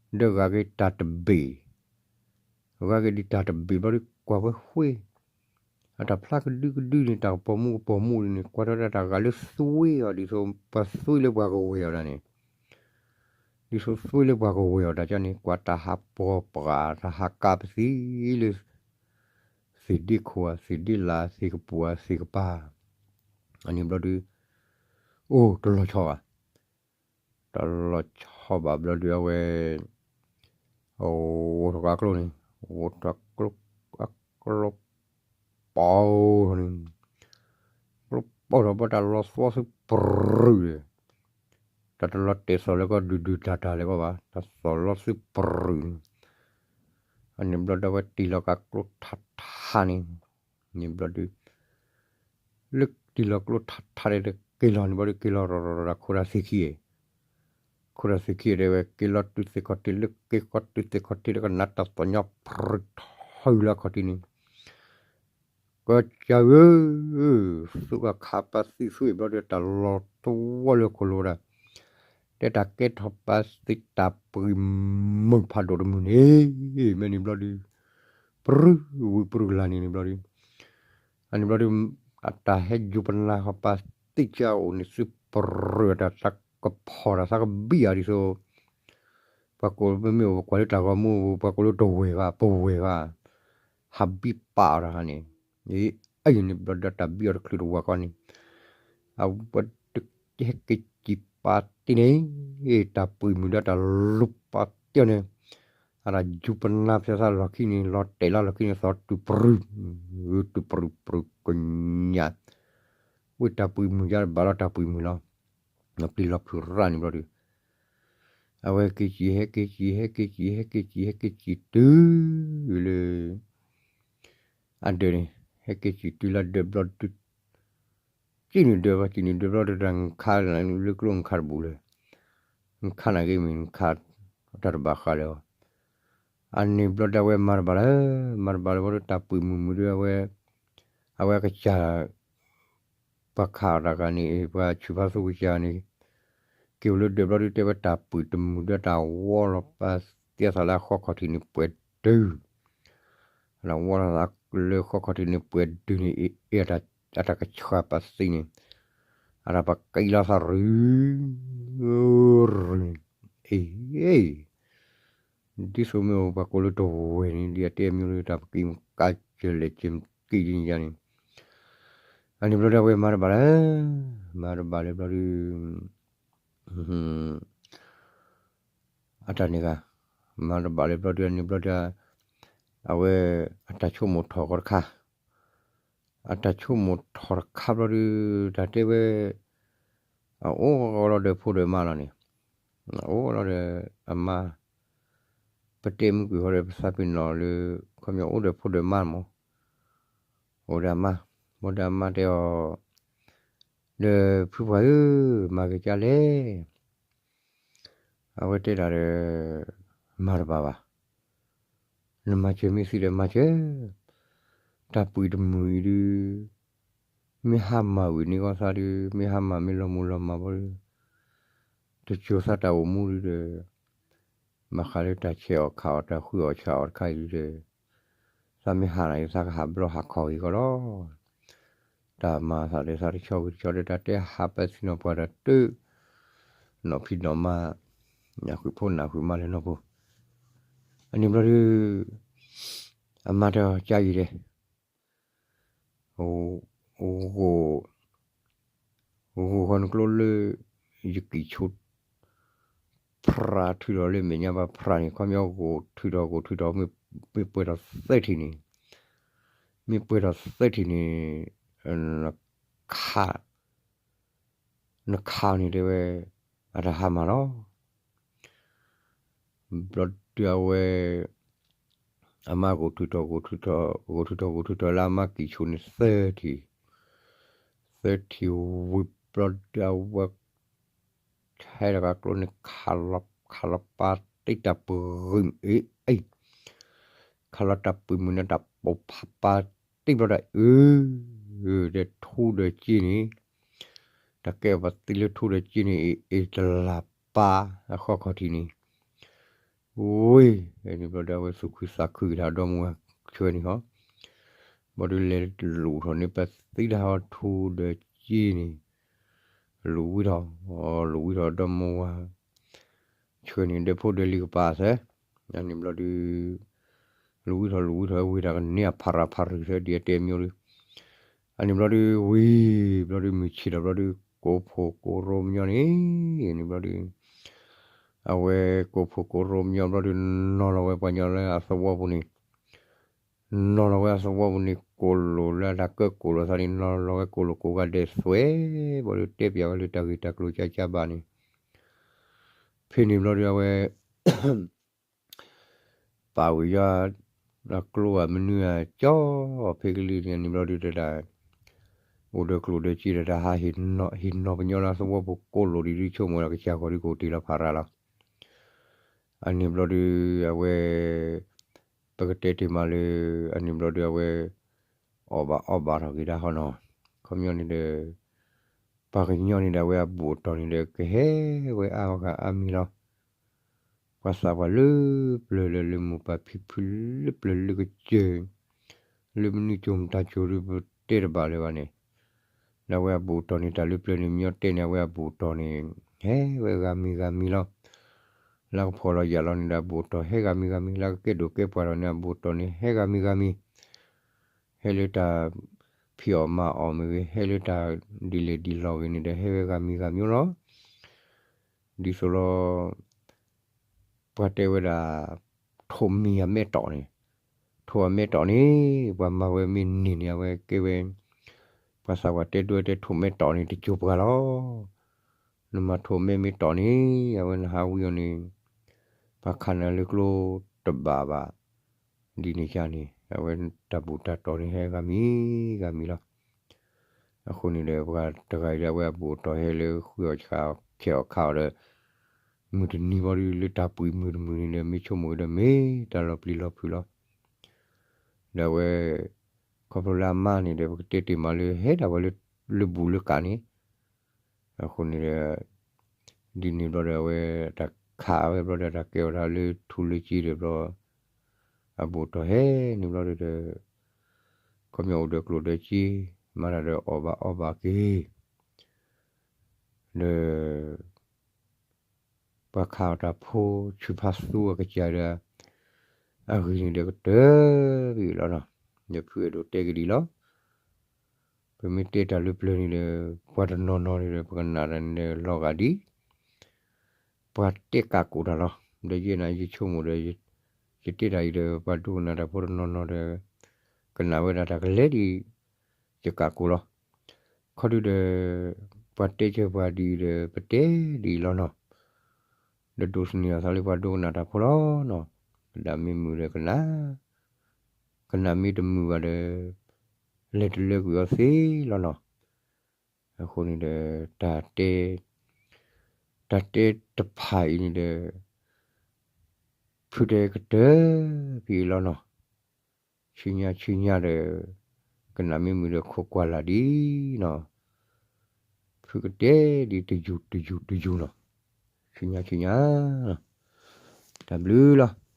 ဒီးဂၤက့ၤတၢ်တဘ့ၣ် ဂၤက့ၤဒ်တၢ်တဘ့ၣ်ဘျီဒုး ကွၢ်ဝဲဃ့ၢ် အတၢ်ဖျါကဒုကဒုန့ၣ် တၢ်ကပိာ်မူကပိာ်မူဒ်န့ၣ် ကွၢ်ထီၣ်ဒၣ်တၢ်ဂၤလၢသွံအီၤ ဒ်သိးပသွံလၢပှၤကဝဲၤအီၤဒၣ်န့ၣ် ဒ်သိးသွံလၢပှၤကဝဲၤအီၤဒၣ်ကန့ၣ် ကွၢ်တၢ်ဟးပိာ်ပှၤ တၢ်ဟးကၢ်ပသံးလၢ သ့ၣ်ဒ့ခိၣ်ဧါ သ့ၣ်ဒ့လၢ် သ့ၣ်ကပူၤဧါ သ့ၣ်ကပၤ အန့ၣ်ဘျီဒုး အိၣ်တလီၤဆီဘၣ် တလီၤဆီဘၣ်ဘျီဒုးအဝဲ အိၣ်ထီၣ်ကးကျိန့ၣ် အိၣ်ထီၣ်ကျိ အကျိ ပီၢ်ထီၣ်န့ၣ် ကျိပီၢ်ထီၣ်ဘၣ်တၢ်လီၤသွီဆူပရူၢ်ဒီး တၢ်တလီၤတဲာ်သီၣ်လၢကီၢ်ဒုၣ်ဒုၣ်တၢ်တၢ်လၢကီၢ်ဘၣ် တၢ်သီၣ်လီၤဆူပရူၢ်န့ၣ် အန့ၣ်ဘျီဒုးအဝဲတ့ၢ်လီၤကးကျိထးထးန့ၣ် န့ၣ်ဘျီဒုး လၢတ့ၢ်လီၤကျိထးထးဒီး က့ၤလီၤန့ၣ်ဘျီဒုး က့ၤလီၤရၤရၤရၤ ခိၣ်တၢ်သ့ၣ်ခံ ခိၣ်တၢ်သ့ၣ်ခံဒီး ဝဲက့ၤလီၤတုၤသ့ၣ်ခီၣ်ထံး လၢက့ၤခီၣ်တုၤသ့ၣ်ခီၣ်ထံးဒီး ကနၣ်တၢ်သီၣ်ညီဖြုးထီၣ်လၢအခီၣ်ထံးန့ၣ် ကစၢ်ဧၢ, သူကခးပသံးသွံၣ်ဘျီဒီး တၢ်လီၤသဝီလၢခိၣ်လိၤဝဲဒၣ်, တဲတၢ်ကဲထီၣ်ပသံးတၢ်ပှံၤမုၢ်ဖးဒိၣ်တမုၢ်န့ၣ်, မ့ၢ်န့ၣ်ဘျီဒုး, ပြူဝံၤပြူကလၤန့ၣ်န့ၣ်ဘျီဒုး, အန့ၣ်ဘျီဒုး အတၢ်ဟဲယူၤပနၢ်ဃီပာ်သံၣ်ဆၢအအိၣ်န့ၣ် သုပရၢၢ်တၢ်သးကဖီၣ်တၢ်သးကဘံၣ်အီၤဒ်သိး ပှၤကိးမ့ၢ်အိၣ်ပကွၢ်လၢတၢ်ဂီၤမူ ပှၤကိးလၢတဝဲၢ်ဘၣ် ပဝဲၢ်ဘၣ် ဟးဘံၣ်ပာ်အီၤတၢ်န့ၣ် အအံၤန့ၣ်ဘျီဒုးတၢ်ဘံၣ်အီၤတချုးတဝးကီန့ၣ် အဝဲတဟဲက့ၤစံၣ်ပာ်တ့ၢ်န့ၣ် တၢ်ပှံာ်မုၢ်ဒီးတၢ်လူၤပာ်တ့ၢ်အီၤန့ၣ် အတၢ်ယူၤပနၢ်ဖဲသးလီၢ်ခံန့ၣ် လီၤတဲာ်လၢလီၢ်ခံန့ၣ် သီတုၤပြူၤ တုၤပြူၤပြူၤကညး ဝ့ၢ်တၢ်ပှံာ်မုၢ်ယါတဘၣ်လီၤ တၢ်ပှံာ်မုၢ်လီၤ ပျံၤလီၤဖုးရၣ်န့ၣ်ဘျီဒုး အဝဲဟဲက့ၤစံၣ် ဟဲက့ၤစံၣ် ဟဲက့ၤစံၣ် ဟဲက့ၤစံၣ် ဟဲက့ၤစံၣ်တုၤလၢ အဒၢးန့ၣ် ဟဲက့ၤစံၣ်တုၤလၢဒၢးဘျီဒုး စံၣ်နုာ်ဒၢးဘျီ စံၣ်နုာ်ဒၢးဘျီဒုး တၢ်နခးလၢကျိနခးတဘူၣ်လၢၤ နခးနာ်က့မ့ၢ်နခး တၢ်တဘၣ်ဃးလၢၤအီၤ အန့ၣ်ဘျီဒုးအဝဲမၤတဘၣ်လၢၤ မၤတဘၣ်လၢၤဘျီဒုး တၢ်ပှံာ်မုၢ်မုၢ်ဒုးအဝဲ အဝဲကစၢ် ပှၤခးအီၣ်တၢ်ဂၤန့ၣ် ပှၤဆူးဖးသူကစၢ်န့ၣ် က့ၤအိၣ်လၢဒၢးဘျီဒုး တဲဝဲတၢ်ပှံာ်တမုၢ်ဒုးတၢ်ဝီလီၤပာ်သ့အသးလၢအဃီခီၣ်ထံးန့ၣ်ပှဲၤဒုး တၢ်ဝီလီၤသးလၢဃီခီၣ်ထံးန့ၣ်ပှဲၤဒုးန့ၣ် အ့ၣ် အတၢ်ကဆှၢပာ်သံန့ၣ် အတၢ်ပကံလီၤသးရူၤ ရူၤ အ့ၣ် ဒ်သိးမ့ၢ်အိၣ်ပှၤကိးလၢတဝဲၢ်န့ၣ် ဒ်အတဲမံၤလၢတၢ်ပကံမကါစၢၤလဲၤစၢၤကံယညါန့ၣ် အန့ၣ်ဘျီဒုးအဝဲမၤတဘၣ်လၢၤ မၤတဘၣ်လၢၤဘျီဒုး အတၢ်န့ၣ်ဂၤ မၤတဘၣ်လၢၤဘျီဒုး အန့ၣ်ဘျီဒုး အဝဲ အတၢ်ဆိကမိၣ်ထီၣ်ကီတခါ အတၢ်ဆိကမိၣ်ထီၣ်တခါဘျီဒုး တၢ်တဲဝဲ အအိၣ်လီၤဒီးဖိဒီးမါလီၤန့ၣ် အအိၣ်လီၤဒီးအမါ ပတဲမုၢ်ကွံာ်ဃီဒီး ပသးပ့ၤနီၣ်လၢ ခီပညီအိၣ်ဒီးဖိဒီးမါမး အိၣ်ဒီးအမါ အိၣ်ဒီးအမါတဲအီၤ ဒီးဖုပှၢ်ဧၢ မၤက့ၤကၢ်လဲၣ် အဝဲတဲဒၣ်ဒီး မၤတဘၣ်ဘၣ် နမၤစၢၤမ့ၢ်သံဒီးမၤစၢၤ တၢ်ပှံာ်တမုာ်အံၤဒုး မ့ၢ်ဟါမၢ်ဝံၤန့ၢ်ကီၢ်သးဒုး မ့ၢ်ဟါမၢ်မ့ၢ်လီၤမူၤလီၤမၢ်ဘီဒုး တစိၤသးတၢ်အိၣ်မူဒုးဒီး ဘၣ်ဃးလၢတၢ်ဆဲးအီၣ်ခးအီၣ်တၢ်ဃုအီၣ်ဆးအီၣ်တခါအံၤဒုးဒီး သးမ့ၢ်ဟါနၤအံၤ သးကဟးဘျီဟးခီၣ်ဂ့ၤကီလီၤ တၢ်မၤသးဒီးသးတဆီဂ့ၤတဆီဒီး တၢ်တဲဟးပသံနီၢ်ပှၢ်တၢ်တၢၢ် နီၢ်ဖံးနီၢ်မါ နဃုာ်ဖိနဃုာ်မါလၢနီၢ်ဖိ အန့ၣ်ဘျီဒုး အမါတဲအီၤ ကၢ်ယံၤဒဲး ဂိၢ် ဂိၢ်ဃီနကျိလၢ ယကံၢ်ဆိ ဖြးထုးထီၣ်လၢမဲာ်ညါဘၣ်ဖြးန့ၣ် ခီပညီဂိၢ်ထုးထီၣ်ဂိၢ်ထုးထီၣ် မ့ၢ်ပှဲၤထီၣ်သၢထံၣ်န့ၣ် မ့ၢ်ပှဲၤထီၣ်သၢထံၣ်န့ၣ် နခး နခးန့ၣ်တဲဝဲ အတၢ်ဟါမၢ်လီၤ ဘျီဒုးအဝဲ အမါဂိၢ်ထုးထီၣ်ဂိၢ်ထုးထီၣ် ဂိၢ်ထုးထီၣ်ဂိၢ်ထုးထီၣ်လၢအမါကံၢ်ဆိန့ၣ်သၢထံၣ် သၢထံၣ်ဝံၤဘျီဒုးအဝဲ ထဲတဂၤကျိန့ၣ် ခးလီၤပာ်တ့ၢ်တၢ်ပှံာ်မုၢ်အ့ၣ်အ့ၣ် ခးလီၤတၢ်ပှံာ်မုၢ်န့ၣ်တၢ်ပိာ်ဖးပာ်တ့ၢ်ဘျီဒၣ်အု ဒီးထူဒီးစ့န့ၣ် တၢ်ကဲအီၤပသံလၢထူဒီးစ့န့ၣ် အ့ၣ်အ့ၣ်တလၢ်ပာ်အဃီခီၣ်ထံးန့ၣ် ဝ့ၢ် န့ၣ်ဘျီဒီးအဝဲသူၣ်ခုသးခုက့ၤတၢ်ဒီမါဝၤဆှၢန့ၣ်ဟီ ဘျီဒုးလဲၤလူၤထီၣ်န့ၣ် ပသံတၢ်ဟီထူဒီးစ့န့ၣ် လူၤဝံထီၣ် လူၤဝံထီၣ်ဒီမါဝၤ ဆှၢန့ၣ် ဒီးဖိဒီးလံၤကပၤသၢ အန့ၣ်ဘျီဒုး လူၤဝံထီၣ်လူၤဝံထီၣ်ဝ့ၢ်တၢ်ကန့ၢ်အဖးရၣ်ဖးရူၢ်သၢ ဒ်အတဲမံၤလံ အန့ၣ်ဘျီဒုး ဝံၤဘျီဒုး မုၢ်ဆ့ၣ်ထီၣ်ဘျီဒုး ကိးဖိကိးရိမညီန့ၣ် န့ၣ်ဘျီဒုး အဝဲကိးဖိကိးရိမညီဘျီဒုး နီၤလီၤဝဲပှၤညီလၢအသဝီပူၤန့ၣ် နီၤလီၤဝဲအသဝီပူၤန့ၣ် ကိၣ်လိာ်လၢအတၢ်ကၢၢ်ကိၣ်လိာ်သးန့ၣ် နီၤလီၤဝဲကိၣ်လိာ်ကိးဂၤဒဲးသွဲ ဘျီဒုးတဲပၠးဝဲလၢတၢ်ဂ့ၢ်တၢ်ကျိၤကၢ်ကၢ်ဘၣ်န့ၣ် ဖဲန့ၣ်ဘျီဒုးအဝဲ ပာ်ဝံၤယွၤ အကျိအမနုၤအကၠီ ဖဲကလံၤန့ၣ် န့ၣ်ဘျီဒုးတဒၣ် အိၣ်ဒီးကျိၣ်ဒီးစ့ဒီးတၢ်ဟးဟ့ၣ်နီၤပညီလၢအသဝီပူၤကိၣ်လိာ်ဒ်ဒုးဆိကမိၣ်ဒီးကစၢ်ဂီၤဒုးကအိၣ်တ့ၢ်လီၤဖးရၣ်လီၤ. အန့ၣ်ဘျီဒုး အဝဲ ပကတဲတ့ၢ်မးလၢ အန့ၣ်ဘျီဒုးအဝဲ အီၣ်ဘၣ်အီဘၣ်ထီၣ်က့ၤဒၣ်ဟီနီၤ, ခီပညီန့ၣ်ဒီး ပှၤကညီန့ၣ်ဒီးအဝဲအဘူးအတံၢ်န့ၣ်ဒီးကဟဲဝဲအါဂၤအါမံၤလီၤ. ပှၤသးပှၢ်လၢပျၢၤလၢလၢမိၢ်ပၢ်ဖံဖုလၢပျၢၤလၢကစၢၢ် လၢမနုၤကၠိမတၤကၠိဒီး အဝဲတဲတဘၣ်လၢၤဘၣ်န့ၣ်, ဒီးအဝဲအဘူးအတီၢ်န့ၣ် တၢ်လၢပျၢၤန့ၣ် မညီတဲန့ၣ် အဝဲအဘူးအတီၢ်န့ၣ် ဟဲဝဲဂၤမံၤဂၤမံၤလီၤ. လၢကဖီၣ်လီၤယာ်လီၤန့ၣ်ဒီး အဘူးအတီၢ်ဟဲဂၤမံၤဂၤမံၤ, လၢကကဲဒိၣ်ကဲပှၢ်လီၤန့ၣ် အဘူးအတီၢ်န့ၣ် ဟဲဂၤမံၤဂၤမံၤ, ဟဲလၢတၢ်ဖံးအီၣ်မၤအီၣ်မ့ၢ်ဂ့ၤ, ဟဲလၢတၢ်ဒ်လဲၣ်ဒ်လဲၣ်ဂ့ၤန့ၣ်ဒီး ဟဲဝဲဂၤမံၤဂၤမံၤလီၤ. ဒ်သိးလီၤ ပှၤတဲဝဲဒၣ် ထိၣ်မံၤအမဲာ်တီၢ်န့ၣ်, ထိၣ်အမဲာ်တီၢ်န့ၣ် ပှၤမၤဝဲမ့ၢ်န့ၢ်န့ၣ် အဝဲကဲဝဲ ပှၤသးပှၢ်တဲဒိတဲထိၣ်မဲာ်တီၢ်န့ၣ် တစိၤပှၤလီၤ. နမၤထိၣ်မဲာ်မ့ၢ်တီၢ်န့ၣ် အဝဲနဟးဝံအီၤန့ၣ် ပှၤခးနၤလၢကျိတဘၣ်ဘၣ်. ဒ်န့ၣ်ကန့ၣ် အဝဲတၢ်ဘူၣ်တၢ်တီၢ်န့ၣ် ဟဲဂၤမံၤဂၤမံၤလီၤ. အဃိန့ၣ်ဒီး ပှၤတဂၤအံၤဒီး အဝဲအဘူးအတီၢ်ဟဲလၢဃုအီၣ်ဆးခဲအီၣ်ခးအီၣ်ဒီး မုၢ်တနံၤဘီဒီး လၢတၢ်ပှံၢ်မုၢ်တမုၢ်န့ၣ်ဒီး မ့ၢ်ဆိကမိၣ်ဒီး မ့ၢ်တၢ်လီၤပျံၤလီၤဖုးလီၤ. ဒီးအဝဲ ခီဖျိလၢအမါန့ၣ်ဒီး ပကတဲတ့ၢ်မးလၢ ဟဲဒၣ်ဝဲလၢ လၢဘူၣ်လၢကးန့ၣ်, အဃိန့ၣ်ဒီး ဒ်န့ၣ်ဘျီဒီး အဝဲတၢ်ခးဝဲဘျီဒီး တၢ်ကဲအီၤတၢ်လၢထူလၢကၠ့ဒီးဘျီ အဘူးအတီၢ်ဟဲန့ၣ်ဘျီဒီး ခီပညီအိၣ်ဒီးကျိၣ်ဒီးစ့ မၤတၢ်ဒီးအီၣ်ဘၣ်အီဘၣ်က့ၤ ဒီး ပှၤခးအီၣ်တၢ်ဖိ ဆူးဖးသူအကစၢ်ဒီး အဂ့ၢ်န့ၣ်ဒီးကတၢၢ်ဖဲအံၤလီၤနီၤ. ဒီးဖုအဲၣ်ဒိးတဲကဒံးလီၤ. ပမ့ၢ်တဲတၢ်လၢပျၢၤန့ၣ်ဒီး ပှၤတနီၤနီၤန့ၣ်ဒီး ပကနၣ်တၢ်န့ၣ်ဒီးလီၤဂာ်ဒ် ပှၤတဲကးကိးတၢ်လီၤ. ဒီးယဲန့ၣ် ယဆိကမိၣ်ဒီး ယတဲတၢ်အံၤဒီး ပှၤဒိကနၣ်တၢ်ဖိတနီၤနီၤဒီး ကနၣ်ဝဲဒၣ်တၢ်ကလဲၤဒ်ယကးကိးလီၤ. ခီဒုဒီး ပှၤတဲဆၢပှၤဒ်အံၤဒီး ပတဲဒ်အံၤလီၤနီၤ. ဒီးဒိးသန့ၤအသးလၢပှၤဒိကနၣ်တၢ်ဖိလီၤနီၤ. ကနၣ်မ့ၢ်မုာ်ဒီးကနၣ်, ကနၣ်မ့ၢ်တမုာ်ဘၣ်ဒီး လဲၤတလၢကွံာ်အီၤသ့လီၤနီၤ. အဃိန့ၣ်ဒီး တၢ်တဲ တၢ်တဲတဖၣ်အံၤန့ၣ်ဒီး ဖုတဲကတၢၢ်ဖဲအံၤလီၤနီၤ. ဆူညါဆူညါဒီး ကနၣ်မ့ၢ်မုာ်ဒီးခိးကွၢ်လၢ်ဒ်နီၤ. ဖုကတဲဒ်တယူၤတယူၤတယူၤနီၤ. ဆူညါဆူညါ တၢ်ဘျုးလီၤ.